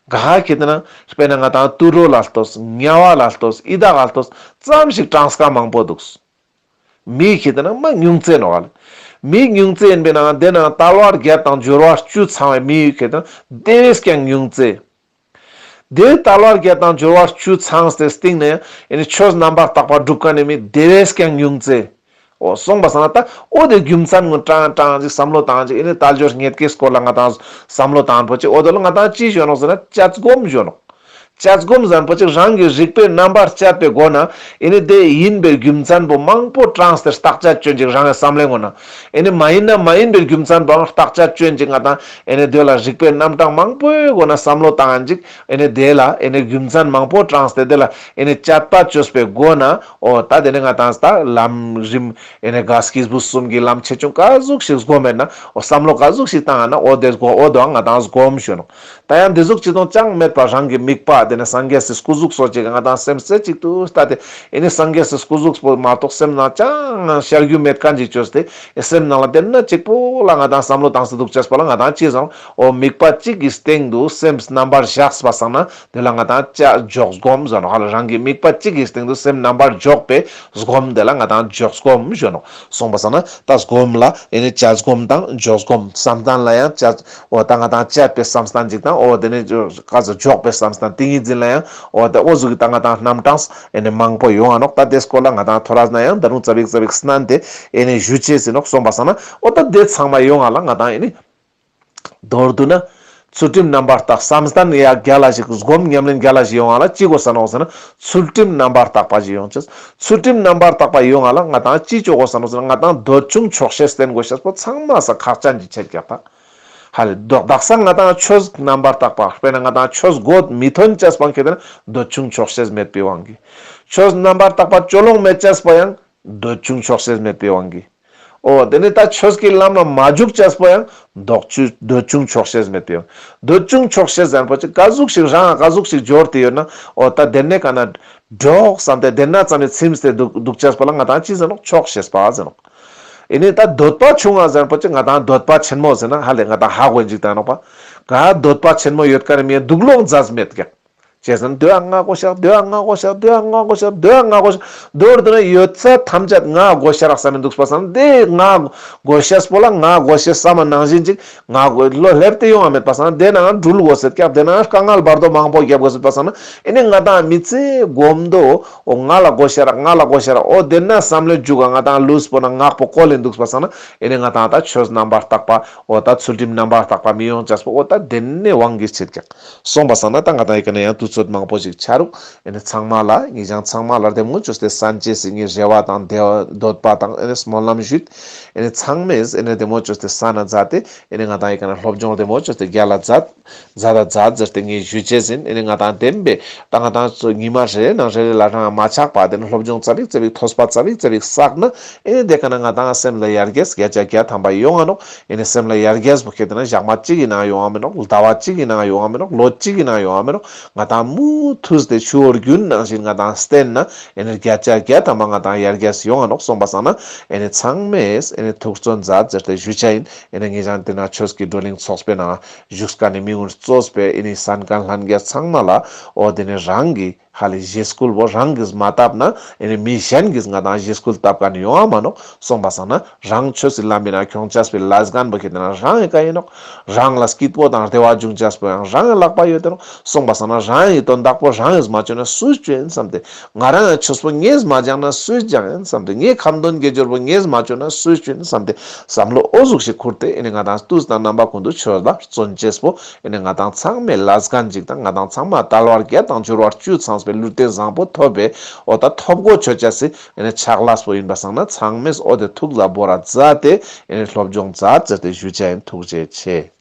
ག་ཁེ་ཏེ་ན་དཔེར་ན་ང་ཏང་དུད་འགྲོ་ལ་ལྟོས། དམྱལ་བ་ལ་ལྟོས། ཡི་དྭགས་ལ་ལྟོས། ཙམ་ཞིག་དྲངས་ཀ་མང་པོ་འདུག་མི་ཁེ་ཏེ་ན་མ་ཉུང་ཙེ་ནོག་ཧ་ལེ། མི་ཉུང་ཙེ་ཨིན་པའི་ནང་དེ་ནང་དལ་བ་བརྒྱད་དང་འབྱོར་བ་བཅུ་ཚང་བའི་མི་ཁེ་ཏེ་ན་དེ་བས་ཀྱང་ཉུང་ཙེ། དེ་དལ་བ་བརྒྱད་དང་འབྱོར་བ་བཅུ་ཚང་སྟེ་སྟིང་ནེ་ཨེ་ནི་ཆོས་རྣམ་པར་དག་པ་སྒྲུབ་མཁན་ནི་མི་དེ་བས་ཀྱང་ཉུང་ཙེ། འོ་སོང་པ་སང་ན་ད་འོ་དེ་རྒྱུ་མཚན་ངོ་དྲངས་དྲངས་ཅིག་བསམ་བློ་བཏང་ཅིག་ཨེ་ནི་དལ་འབྱོར་རྙེད་དཀའི་སྐོར་ལ་ང་ཏང་བསམ་བློ་བཏང་པོ་ཅིག་འོ་དེ་ལ་ང་ཏང་ཅི་ཞུ་ནོག་ཟེར་ན་དཔྱད་སྒོམ་ཞུ་ནོག་དཔྱད་སྒོམ་ཟེར་མཁན་པོ་ཅིག་རང་གི་རིག་པའི་རྣམ་པར་དཔྱད་པའི་སྒོ་ན་ཨེ་ནི་དེ་ཡིན་པའི་རྒྱུ་མཚན་པོ་མང་པོ་དྲངས་ཏེ་བརྟག་དཔྱད་བཅོ་ཅིག་རང་གི་བསམ་བློའི་སྒོ་ན། ཨེ་ནི་མ་ཡིན་ན་མ་ཡིན་པའི་རྒྱུ་མཚན་པོའང་བརྟག་དཔྱད་བཅོ་ཅིག་ང་ཏང་ཨེ་ནི་དེ་ལ་རིག་པའི་རྣམ་གྲངས་མང་པོའི་སྒོ་ན་བསམ་བློ་བཏང་ཅིག་ཨེ་ནི་དེ་ལ་ཨེ་ནི་རྒྱུ་མཚན་མང་པོ་དྲངས་ཏེ་དེ་ལ་ཨེ་ནི་དཔྱད་པ་བཅོས་པའི་སྒོ་ན་འོ་ད་དེ་ནི་ང་ཏང་ད་ལམ་རིམ་ཨེ་ནི་ག་སྐྱེས་བུ་གསུམ་གྱི་ལམ་ཆེ་ཆུང་ག་ཟུག་ཞིག་སྒོམ་མེད་ན་འོ་བསམ་བློ་ག་ཟུག་ཞིག་བཏང་ན་འོ་དེ་སྒོ་འོ་དོའང་ང་ཏང་སྒོམ་ཞུ་ནོག་ད་ཡང་འདི་ཟུག་ཅི་དང་ཅང་མེད་པ་རང་གི་དམིགས་པ་དེ་ནི་སངས་རྒྱས་སི་སྐུ་གཟུགས་སོགས་ཅིག་ང་ཏང་སེམས་རྩེ་གཅིག་ཏུ་ལྟ་སྟེ་ཨེ་ནི་སངས་རྒྱས་སི་སྐུ་གཟུགས་པོ་མ་གཏོགས་སེམས་ནང་ཅང་ཤར་རྒྱུ་མེད་མཁན་ཅིག་བཅོས་ཏེ་ཨེ་སེམས་ནང་ལ་དེ་ན་གཅིག་པོ་ལ་ང་ཏང་བསམ་བློ་བཏང་སྟེ་འདུག་ཅེས་པོ་ལ་ང་ཏང་ཅི་ཟེར་ནོག་འོ་དམིགས་པ་གཅིག་གི་སྟེང་དུ་སེམས་རྣམ་པར་བཞག་པ་སང་ན་དེ་ལ་ང་ཏང་དཔྱད་འཇོག་སྒོམ་ཟེར་ནོག་ཧ་ལ་རང་གི་དམིགས་པ་གཅིག་གི་སྟེང་དུ་སེམས་རྣམ་པར་འཇོག་པའི་སྒོམ་དེ་ལ་ང་ཏང་འཇོག་སྒོམ་ཞུ་ནོག་སོང་པ་སང་ན་ད་སྒོམ་ལ་ཨེ་ནི་དཔྱད་སྒོམ་དང་འཇོག་སྒོམ། བསམ་གཏན་ལ་ཡང་དཔྱད། འོ་ད་ང་ཏང་དཔྱད་པའི་བསམ་གཏན་ཅིག་དང་འོ་དེ་ནི་ག་ཟུག་འཇོག་པའི་བསམ་གཏན་ཏིང་ངེ་འཛིན་ལ་ཡང་འོ་ད་འོ་ཟུག་གི་ད་ང་ཏང་རྣམ་གྲངས་ཨེ་ནི་མང་པོ་ཡོང་ང་ནོག་ད་དེ་སྐོར་ལ་ང་ཏང་ཐོ་རས་ན་ཡང་ད་རུང་ཙ་པིག་ཙ་པིག་སྣན་ཏེ་ཨེ་ནི་ཞུ་ཅེས་ཨིན་ནོག་སོང་པ་སང་ན་འོ་ད་དེ་ཚང་མ་ཡོང་ང་ལ་ང་ཏང་ཨེ་ནི་མདོར་བསྡུ་ན། ཚུལ་ཁྲིམས་རྣམ་པར་དག་བསམ་གཏན་ཡ་རྒྱལ་ལ་ཞིག་སྒོམ་ཉམས་ལེན་རྒྱལ་ལ་ཞིག་ཡོང་ང་ལ་ཅི་དགོས་ས་ནོག་ཟེར་ན་ཚུལ་ཁྲིམས་རྣམ་པར་དག་པ་ཞིག་ཡོང་ཅེས། ཚུལ་ཁྲིམས་རྣམ་པར་དག་པ་ཡོང་ང་ལ་ང་ཏང་ཅི་ཅོ་དགོས་ས་ནོག་ཟེར་ན་ང་ཏང་འདོད་ཆུང་ཆོག་ཤེས་བསྟེན་དགོས་ཤེས་པོ་ཚང་མ་ས་ཁག་ཅན་གྱི་ཆེད་ཀྱག་ད། ཧ་ལེ་དག་ས་ང་ཏང་ཆོས་རྣམ་པར་དག་པ་དཔེར་ན་ང་ཏང་ཆོས་གོ་མི་ཐོན་ཅེས་པོ་ཁེ་ཏེ་ན་འདོད་ཆུང་ཆོག་ཤེས་མེད་པའི་དབང་གིས། ཆོས་རྣམ་པར་དག་པ་སྤྱོད་ལོང་མེད་ཅེས་པོ་ཡང་འདོད་ཆུང་ཆོག་ཤེས་མེད་པའི་དབང་གིས། འོ་དེ་ནི་ད་ཆོས་ཀྱི་ལམ་ལ་མ་འཇུག་ཅེས་པོ་ཡང་འདོད་ཆུ་འདོད་ཆུང་ཆོག་ཤེས་མེད་པའི་དབང་། འདོད་ཆུང་ཆོག་ཤེས་ཟེར་མཁན་པོ་ཅིག་ག་ཟུག་ཞིག་རང་ག་ཟུག་ཞིག་འབྱོར་ཏེ་ཡོད་ན་འོ་ད་དེ་ནི་ག་ན་འགྲོགས་བསམ་སྟེ་དེ་ན་ཙམ་ནི་ཚིམས་ཏེ་འདུག་འདུག་ཅེས་པོ་ལ་ང་ཏང་ཅི་ཟེར་ནོག་ཆོག་ཤེས་པ་ཟེར་ནོག་ཨེ་ནི་ད་འདོད་པ་ཆུང་ང་ཟེར་མཁན་པོ་ཅིག་ང་ཏང་འདོད་པ་ཆེན་མོ་ཟེར་ན་ཧ་ལེ་ང་ཏང་ཧ་གོ་ཡིན་ཅིག་ད་ནོག་པ། ག་འདོད་པ་ཆེན་མོ་ཡོད་མཁན་ནི་མི་འདུག་ལོང་ཛ་མེད་ཀྱག་ཅེས་ཟེར་ན་དེ་ཡང་ང་དགོས་ཤག་དེ་ཡང་ང་དགོས་ཤག་དེ་ཡང་ང་དགོས་ཤག་དེ་ཡང་ང་དགོས་ཤག་མདོར་བསྡུ་ན་ཡོད་ཚད་ཐམས་ཅད་ང་དགོས་ཤག་རག་ས་མི་འདུག་པ་སང་དེ་ང་དགོས་ཤེས་པོ་ལ་ང་དགོས་ཤེས་བསམ་ནང་བཞིན་ཅིག་ང་དགོས་བློ་སླེབས་ཏེ་ཡོང་བ་མེད་པ་སང་དེ་ནང་འགྲུལ་དགོས་ཟེར་ཀྱག་དེ་ནང་དཀའ་ངལ་བར་དོ་མང་པོ་རྒྱབ་དགོས་ཟེར་པ་སང་ན་ཨེ་ནི་ང་ཏང་མི་ཚེ་གོམ་དོ་འོ་ང་ལ་དགོས་ཤག་རག་ང་ལ་དགོས་ཤག་རག་འོ་དེ་ན་བསམ་བློ་འཇུག་ག་ང་ཏང་ལུས་པོ་ན་ངག་པོ་བཀོལ་ལེན་འདུག་པ་སང་ན་ཨེ་ནི་ང་ཏང་ད་ཆོས་རྣམ་པར་དག་པ་འོ་ད་ཚུལ་ཁྲིམས་རྣམ་པར་དག་པ་མི་ཡོང་ཅེས་པོ་འོ་ད་དེ་ནི་དབང་གིས་ཆེད་ཀྱག་སོང་པ་སང་ན་ད་ང་ཏང་ཡི་ག་ན་ཡང་དུས་ཚོད་མང་པོ་ཞིག་ཆ་རུག་ཨེ་ནི་ཚང་མ་ལ་ངེད་ཅག་ཚང་མ་ལ་བདེ་མོ་བཅོས་ཏེ་གསན་ཅེས་སི་ངའི་རེ་བ་དང་འདོད་པ་དང་ཨེ་ནི་སྨོན་ལམ་ཞུས། ཨེ་ནི་ཚང་མས་ཨེ་ནི་བདེ་མོ་བཅོས་ཏེ་གསན་ན་མཛད་དེ་ཨེ་ནི་ང་ཏང་ཡི་ག་ན་སློབ་སྦྱོང་བདེ་མོ་བཅོས་ཏེ་རྒྱལ་ལ་མཛད། མཛད་ད་མཛད་ཟེར་ཏེ་ངས་ཞུ་ཅེས་ཡིན། ཨེ་ནི་ང་ཏང་བདེན་པའི་ད་ང་ཏང་ཚོ་ཉི་མ་རེ་རེ་ནང་རེ་རེ་ལ་རང་མ་ཆག་པ་དེ་ནི་སློབ་སྦྱོང་ཙ་པིག་ཙ་པིག་ཐོས་པ་ཙ་པིག་ཙ་པིག་བསགས་ན་ཨེ་ནི་དེ་ག་ན་ང་ཏང་སེམས་ལ་ཡར་རྒྱས་བརྒྱ་ཆ་བརྒྱ་ཐམ་པ་ཡོང་ང་ནོག་ཨེ་ནི་སེམས་ལ་ཡར་རྒྱས་པོ་ཁེ་ཏེ་ན་ཞག་མ་གཅིག་གི་ནང་ཡོང་བ་མིན་ནོག་ཟླ་བ་གཅིག་གི་ནང་ཡོང་བ་མིན་ནོག་ལོ་གཅིག་གི་ནང་ཡོང་བ་མིན་ནོག་ང་ཏང་ མུ་མཐུད་དེ་ཆུ་བོ་རྒྱུན་ནང་བཞིན་ང་དང་བསྟེན་ན་ཨེ་ནི་བརྒྱ་ཆ་བརྒྱ་ཐམ་པ་ང་དང་ཡར་རྒྱས་ཡོང་ང་ནོག། སོང་པ་སང་ན་ཨེ་ནི་ཚང་མས་ཨེ་ནི་ཐུགས་བརྩོན་མཛད་ཟེར་ཏེ་ཞུ་ཆ་ཡིན། ཨེ་ནི་ངེད་ཅག་དེ་ན་ཆོས་ཀྱི་བགྲོ་གླེང་ཚོགས་པའི་ནང་བཞུགས་མཁན་ནི་མི་ཀུན་གཙོས་པའི་ཨེ་ནི་གསན་མཁན་ལྷན་རྒྱས་ཚང་མ་ལ་འོ་དེ་ནི་རང་གི་ཧ་ལས་ཞེ་སྐུལ་བོ་རང་གིས་མ་བཏབ་ན་ཨེ་ནི་མི་གཞན་གྱིས་ང་དང་ཞེ་སྐུལ་བཏབ་མཁན་ཡོང་ང་མ་ནོག། སོང་པ་སང་ན་རང་ཆོས་སི་ལམ་མི་ན་ཁྱོང་ཅེས་པའི་ལས་འགན་པོ་ཁྱེད་དེ་ན་རང་ཡི་ཀ་ཡིན་ནོག། རང་ལ་སྐྱིད་པོ་དང་བདེ་བ་འབྱུང་ཅེས་པོ་ཡང་རང་ཡི་ལག་པ་ཡོད་དེ་ནོག། སོང་པ་སང་ན་རང་ཡི་དོན་དག་པོ་རང་གིས་མ་བཅོས་ན་སུས་བཅོ་ཡིན་བསམ་སྟེ། ང་རང་ཡི་ཆོས་པོ་ངས་མ་སྦྱངས་ན་སུས་སྦྱང་ཡིན་བསམ་སྟེ། ངའི་ཁ་འདོན་དགེ་སྦྱོར་པོ་ངས་མ་བཅོས་ན་སུས་བཅོ་ཡིན་བསམ་སྟེ། བསམ་བློ་འོ་ཟུག་ཞིག་ཁུར་ཏེ་ཨེ་ནི་ང་དང་དུས་དང་རྣམ་པ་ཀུན་ཏུ་ཆོས་ལ་བརྩོན་ཅེས་པོ་ཨེ་ནི་ང་དང་ཚང་མའི་ལས་འགན་ཅིག་དང་ང་དང་ཚང་མ་དལ་བ་བརྒྱད་དང་འབྱོར་བ་བཅུ་ཚང་བའི་ལུས་རྟེན་བཟང་པོ་ཐོབ་པའི་འོ་ད་ཐོབ་གོ་ཆོད་ཅེས་སི་ཨེ་ནི་ཕྱག་ལས་པོ་ཡིན་པ་སང་ན་ཚང་མས་འོ་དེ་ཐུགས་ལ་བོར་ར་མཛད་དེ་ཨེ་ནི་སློབ་སྦྱོང་མཛད་ཟེར་ཏེ་ཞུ་ཆ་ཡིན། ཐུགས་རྗེ་ཆེ།